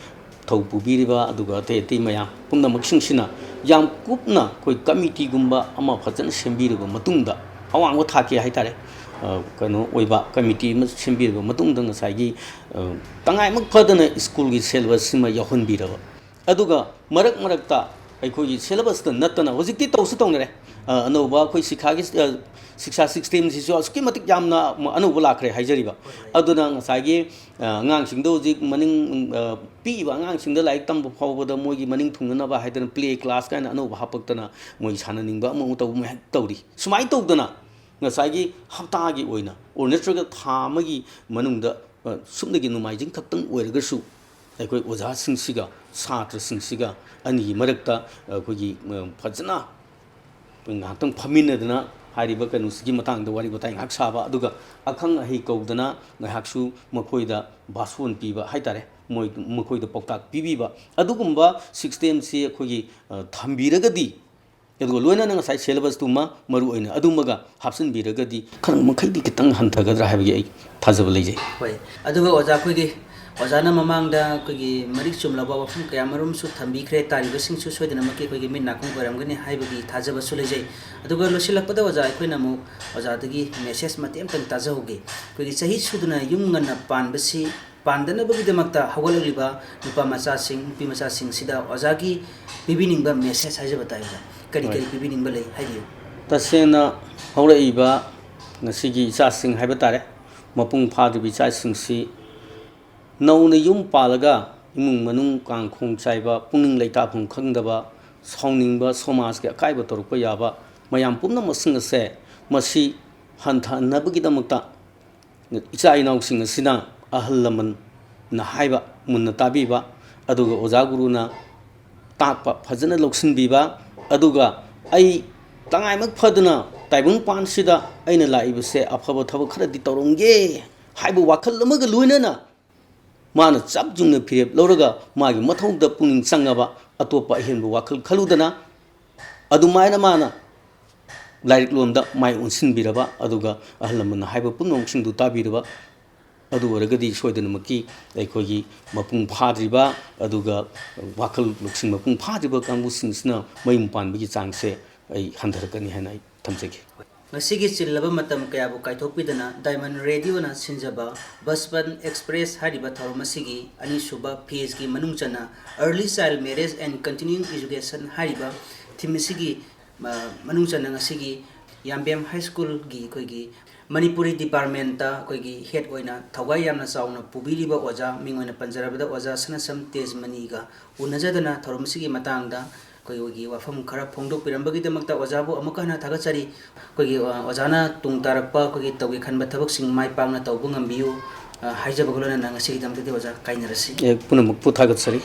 ꯊꯧ ꯄꯨꯕꯤꯔꯤꯕ, ꯑꯗꯨꯒ ꯑꯇꯩ ꯑꯇꯩ ꯃꯌꯥꯝ ꯄꯨꯝꯅꯃꯛꯁꯤꯡꯁꯤꯅ ꯌꯥꯝ ꯀꯨꯞꯅ ꯑꯩꯈꯣꯏ committeeꯒꯨꯝꯕ ꯑꯃ ꯐꯖꯅ ꯁꯦꯝꯕꯤꯔꯕ ꯃꯇꯨꯡꯗ, ꯑꯋꯥꯡꯕ ꯊꯥꯛꯀꯤ ꯍꯥꯏ ꯇꯥꯔꯦ, ꯑ, ꯀꯩꯅꯣ ꯑꯣꯏꯕ committee ꯑꯃ ꯁꯦꯝꯕꯤꯔꯕ ꯃꯇꯨꯡꯗ, ꯉꯁꯥꯏꯒꯤ, ꯑ, ꯇꯉꯥꯏꯃꯛ ꯐꯗꯅ schoolꯒꯤ syllabusꯁꯤꯃ ꯌꯥꯎꯍꯟꯕꯤꯔꯕ, ꯑꯗꯨꯒ ꯃꯔꯛ ꯃꯔꯛꯇ ꯑꯩꯈꯣꯏꯒꯤ syllabusꯇ ꯅꯠꯇꯅ ꯍꯧꯖꯤꯛꯇꯤ ꯇꯧꯁꯨ ꯇꯧꯅꯔꯦ꯫ ꯑ, ꯑꯅꯧꯕ ꯑꯩꯈꯣꯏ ꯁꯤꯈꯥꯒꯤ, ꯑ, ꯁꯤꯛꯁꯥ systemꯁꯤꯁꯨ ꯑꯁꯨꯛꯀꯤ ꯃꯇꯤꯛ ꯌꯥꯝꯅ ꯑꯅꯧꯕ ꯂꯥꯛꯈ꯭ꯔꯦ ꯍꯥꯏꯖꯔꯤꯕ꯫ ꯑꯗꯨꯅ ꯉꯁꯥꯏꯒꯤ, ꯑ, ꯑꯉꯥꯡꯁꯤꯡꯗ ꯍꯧꯖꯤꯛ ꯃꯅꯤꯡ, ꯑ, ꯄꯤꯛꯏꯕ ꯑꯉꯥꯡꯁꯤꯡꯗ ꯂꯥꯏꯔꯤꯛ ꯇꯝꯕ ꯐꯥꯎꯕꯗ ꯃꯣꯏꯒꯤ ꯃꯅꯤꯡ ꯊꯨꯡꯅꯅꯕ ꯍꯥꯏꯗꯅ play class ꯀꯥꯏꯅ ꯑꯅꯧꯕ ꯍꯥꯄꯛꯇꯅ ꯃꯣꯏ ꯁꯥꯟꯅꯅꯤꯡꯕ ꯑꯃ ꯑꯃ ꯇꯧꯕ ꯃꯌꯥꯝ ꯇꯧꯔꯤ꯫ ꯁꯨꯃꯥꯏꯅ ꯇꯧꯗꯅ ꯉꯁꯥꯏꯒꯤ ꯍꯞꯇꯥꯒꯤ ꯑꯣꯏꯅ ꯑꯣꯔ ꯅꯠꯇ꯭ꯔꯒ ꯊꯥ ꯑꯃꯒꯤ ꯃꯅꯨꯡꯗ, ꯑ, ꯁꯨꯞꯅꯒꯤ ꯅꯣꯡꯃꯥꯏꯖꯤꯡ ꯈꯛꯇꯪ ꯑꯣꯏꯔꯒꯁꯨ ꯑꯩꯈꯣꯏ ꯑꯣꯖꯥꯁꯤꯡꯁꯤꯒ ꯁꯥꯇ꯭ꯔꯁꯤꯡꯁꯤꯒ ꯑꯅꯤꯒꯤ ꯃꯔꯛꯇ ꯑꯩꯈꯣꯏꯒꯤ, ꯑ, ꯐꯖꯅ ꯉꯥꯏꯍꯥꯛꯇꯪ ꯐꯝꯃꯤꯟꯅꯗꯅ ꯍꯥꯏꯔꯤꯕ ꯀꯩꯅꯣꯁꯤꯒꯤ ꯃꯇꯥꯡꯗ ꯋꯥꯔꯤ ꯋꯥꯇꯥꯏ ꯉꯥꯏꯍꯥꯛ ꯁꯥꯕ, ꯑꯗꯨꯒ ꯑꯈꯪ ꯑꯍꯩ ꯀꯧꯗꯅ ꯉꯥꯏꯍꯥꯛꯁꯨ ꯃꯈꯣꯏꯗ ꯚꯥꯁꯣꯟ ꯄꯤꯕ ꯍꯥꯏ ꯇꯥꯔꯦ, ꯃꯣꯏ, ꯃꯈꯣꯏꯗ ꯄꯥꯎꯇꯥꯛ ꯄꯤꯕꯤꯕ, ꯑꯗꯨꯒꯨꯝꯕ systemꯁꯤ ꯑꯩꯈꯣꯏꯒꯤ, ꯑ, ꯊꯝꯕꯤꯔꯒꯗꯤ ꯑꯗꯨꯒ ꯂꯣꯏꯅꯅ ꯉꯁꯥꯏ syllabus ꯇꯨꯃ ꯃꯔꯨ ꯑꯣꯏꯅ ꯑꯗꯨꯃꯒ ꯍꯥꯞꯆꯤꯟꯕꯤꯔꯒꯗꯤ ꯈꯔ ꯃꯈꯩꯗꯤ ꯈꯤꯇꯪ ꯍꯟꯊꯒꯗ꯭ꯔꯥ ꯍꯥꯏꯕꯒꯤ ꯑꯩ ꯊꯥꯖꯕ ꯂꯩꯖꯩ꯫ ꯍꯣꯏ, ꯑꯗꯨꯒ ꯑꯣꯖꯥ, ꯑꯩꯈꯣꯏꯒꯤ ꯑꯣꯖꯥꯅ ꯃꯃꯥꯡꯗ ꯑꯩꯈꯣꯏꯒꯤ ꯃꯔꯤꯛ ꯆꯨꯝꯂꯕ ꯋꯥꯐꯝ ꯀꯌꯥ ꯃꯔꯨꯝꯁꯨ ꯊꯝꯕꯤꯈ꯭ꯔꯦ꯫ ꯇꯥꯔꯤꯕꯁꯤꯡꯁꯨ ꯁꯣꯏꯗꯅꯃꯛꯀꯤ ꯑꯩꯈꯣꯏꯒꯤ ꯃꯤꯠ ꯅꯥꯀꯣꯡ ꯑꯣꯏꯔꯝꯒꯅꯤ ꯍꯥꯏꯕꯒꯤ ꯊꯥꯖꯕꯁꯨ ꯂꯩꯖꯩ꯫ ꯑꯗꯨꯒ ꯂꯣꯏꯁꯤꯜꯂꯛꯄꯗ ꯑꯣꯖꯥ, ꯑꯩꯈꯣꯏꯅ ꯑꯃꯨꯛ ꯑꯣꯖꯥꯗꯒꯤ message ꯃꯇꯦꯛ ꯑꯃꯇꯪ ꯇꯥꯖꯍꯧꯒꯦ꯫ ꯑꯩꯈꯣꯏꯒꯤ ꯆꯍꯤ ꯁꯨꯗꯅ ꯌꯨꯝ ꯉꯟꯅ ꯄꯥꯟꯕꯁꯤ ꯄꯥꯟꯗꯅꯕꯒꯤꯗꯃꯛꯇ ꯍꯧꯒꯠꯂꯛꯂꯤꯕ ꯅꯨꯄꯥ ꯃꯆꯥꯁꯤꯡ, ꯅꯨꯄꯤ ꯃꯆꯥꯁꯤꯡꯁꯤꯗ ꯑꯣꯖꯥꯒꯤ ꯄꯤꯕꯤꯅꯤꯡꯕ message ꯍꯥꯏꯖꯕ ꯇꯥꯏ, ꯑꯣꯖꯥ꯫ ꯀꯔꯤ ꯍꯣꯏ꯫ ꯀꯔꯤ ꯄꯤꯕꯤꯅꯤꯡꯕ ꯂꯩ? ꯍꯥꯏꯕꯤꯌꯨ꯫ ꯇꯁꯦꯡꯅ ꯍꯧꯔꯛꯏꯕ ꯉꯁꯤꯒꯤ ꯏꯆꯥꯁꯤꯡ ꯍꯥꯏꯕ ꯇꯥꯔꯦ, ꯃꯄꯨꯡ ꯐꯥꯗ꯭ꯔꯤꯕ ꯏꯆꯥꯁꯤꯡꯁꯤ ꯅꯧꯅ ꯌꯨꯝ ꯄꯥꯜꯂꯒ ꯏꯃꯨꯡ ꯃꯅꯨꯡ ꯀꯥꯡꯈꯣꯡ ꯆꯥꯏꯕ, ꯄꯨꯛꯅꯤꯡ ꯂꯩꯇꯥꯐꯝ ꯈꯪꯗꯕ, ꯁꯥꯎꯅꯤꯡꯕ, ꯁꯃꯥꯖꯀꯤ ꯑꯀꯥꯏꯕ ꯇꯧꯔꯛꯄ ꯌꯥꯕ ꯃꯌꯥꯝ ꯄꯨꯝꯅꯃꯛꯁꯤꯡ ꯑꯁꯦ ꯃꯁꯤ ꯍꯟꯊꯍꯟꯅꯕꯒꯤꯗꯃꯛꯇ ꯏꯆꯥ ꯏꯅꯥꯎꯁꯤꯡ ꯑꯁꯤꯅ ꯑꯍꯜ ꯂꯃꯟꯅ ꯍꯥꯏꯕ ꯃꯨꯟꯅ ꯇꯥꯕꯤꯕ, ꯑꯗꯨꯒ ꯑꯣꯖꯥ ꯒꯨꯔꯨꯅ ꯇꯥꯛꯄ ꯐꯖꯅ ꯂꯧꯁꯤꯟꯕꯤꯕ, ꯑꯗꯨꯒ ꯑꯩ ꯇꯉꯥꯏꯃꯛ ꯐꯗꯅ ꯇꯥꯏꯕꯪ ꯄꯥꯟꯁꯤꯗ ꯑꯩꯅ ꯂꯥꯛꯏꯕꯁꯦ ꯑꯐꯕ ꯊꯕꯛ ꯈꯔꯗꯤ ꯇꯧꯔꯝꯒꯦ ꯍꯥꯏꯕ ꯋꯥꯈꯜ ꯑꯃꯒ ꯂꯣꯏꯅꯅ ꯃꯥꯅ ꯆꯞ ꯌꯨꯡꯅ ꯐꯤꯔꯦꯞ ꯂꯧꯔꯒ ꯃꯥꯒꯤ ꯃꯊꯧꯗ ꯄꯨꯛꯅꯤꯡ ꯆꯪꯉꯕ, ꯑꯇꯣꯞꯄ ꯑꯍꯦꯟꯕ ꯋꯥꯈꯜ ꯈꯜꯂꯨꯗꯅ ꯑꯗꯨꯃꯥꯏꯅ ꯃꯥꯅ ꯂꯥꯏꯔꯤꯛ ꯂꯣꯝꯗ ꯃꯥꯏ ꯑꯣꯟꯁꯤꯟꯕꯤꯔꯕ, ꯑꯗꯨꯒ ꯑꯍꯜ ꯂꯃꯟꯅ ꯍꯥꯏꯕ ꯄꯨꯝꯅꯃꯛꯁꯤꯡꯗꯨ ꯇꯥꯕꯤꯔꯕ, ꯑꯗꯨ ꯑꯣꯏꯔꯒꯗꯤ ꯁꯣꯏꯗꯅꯃꯛꯀꯤ ꯑꯩꯈꯣꯏꯒꯤ ꯃꯄꯨꯡ ꯐꯥꯗ꯭ꯔꯤꯕ, ꯑꯗꯨꯒ ꯋꯥꯈꯜ ꯂꯧꯁꯤꯡ ꯃꯄꯨꯡ ꯐꯥꯗ꯭ꯔꯤꯕ ꯀꯥꯡꯕꯨꯁꯤꯡꯁꯤꯅ ꯃꯌꯨꯝ ꯄꯥꯟꯕꯒꯤ ꯆꯥꯡꯁꯦ ꯑꯩ ꯍꯟꯊꯔꯛꯀꯅꯤ ꯍꯥꯏꯅ ꯑꯩ ꯊꯝꯖꯒꯦ꯫ ꯉꯁꯤꯒꯤ ꯆꯤꯜꯂꯕ ꯃꯇꯝ ꯀꯌꯥꯕꯨ ꯀꯥꯏꯊꯣꯛꯄꯤꯗꯅ Diamond Radio ꯅ ꯁꯤꯟꯖꯕ ꯕꯁꯄꯟ Express ꯍꯥꯏꯔꯤꯕ ꯊꯧꯔꯝ ꯑꯁꯤꯒꯤ ꯑꯅꯤꯁꯨꯕ phase ꯀꯤ ꯃꯅꯨꯡ ꯆꯟꯅ Early Child Marriage and Continuing Education ꯍꯥꯏꯔꯤꯕ theme ꯑꯁꯤꯒꯤ, ꯑ, ꯃꯅꯨꯡ ꯆꯟꯅ ꯉꯁꯤꯒꯤ ꯌꯥꯝꯕꯦꯝ High School ꯒꯤ ꯑꯩꯈꯣꯏꯒꯤ ꯃꯅꯤꯄꯨꯔꯤ department ꯇ ꯑꯩꯈꯣꯏꯒꯤ head ꯑꯣꯏꯅ ꯊꯧꯋꯥꯏ ꯌꯥꯝꯅ ꯆꯥꯎꯅ ꯄꯨꯕꯤꯔꯤꯕ ꯑꯣꯖꯥ, ꯃꯤꯡ ꯑꯣꯏꯅ ꯄꯟꯖꯔꯕꯗ ꯑꯣꯖꯥ ꯁꯅꯥꯁꯝ ꯇꯦꯖꯃꯅꯤꯒ ꯎꯅꯖꯗꯅ ꯊꯧꯔꯝ ꯑꯁꯤꯒꯤ ꯃꯇꯥꯡꯗ ꯑꯩꯈꯣꯏꯒꯤ ꯋꯥꯐꯝ ꯈꯔ ꯐꯣꯡꯗꯣꯛꯄꯤꯔꯝꯕꯒꯤꯗꯃꯛꯇ ꯑꯣꯖꯥꯕꯨ ꯑꯃꯨꯛꯀ ꯍꯟꯅ ꯊꯥꯒꯠꯆꯔꯤ꯫ ꯑꯩꯈꯣꯏꯒꯤ, ꯑ, ꯑꯣꯖꯥꯅ ꯇꯨꯡ ꯇꯥꯔꯛꯄ ꯑꯩꯈꯣꯏꯒꯤ ꯇꯧꯒꯦ ꯈꯟꯕ ꯊꯕꯛꯁꯤꯡ ꯃꯥꯏ ꯄꯥꯛꯅ ꯇꯧꯕ ꯉꯝꯕꯤꯌꯨ, ꯑ, ꯍꯥꯏꯖꯕꯒ ꯂꯣꯏꯅꯅ ꯉꯁꯤꯒꯤꯗꯃꯛꯇꯗꯤ ꯑꯣꯖꯥ ꯀꯥꯏꯅꯔꯁꯤ꯫ ꯑꯦ, ꯄꯨꯝꯅꯃꯛꯄꯨ ꯊꯥꯒꯠꯆꯔꯤ꯫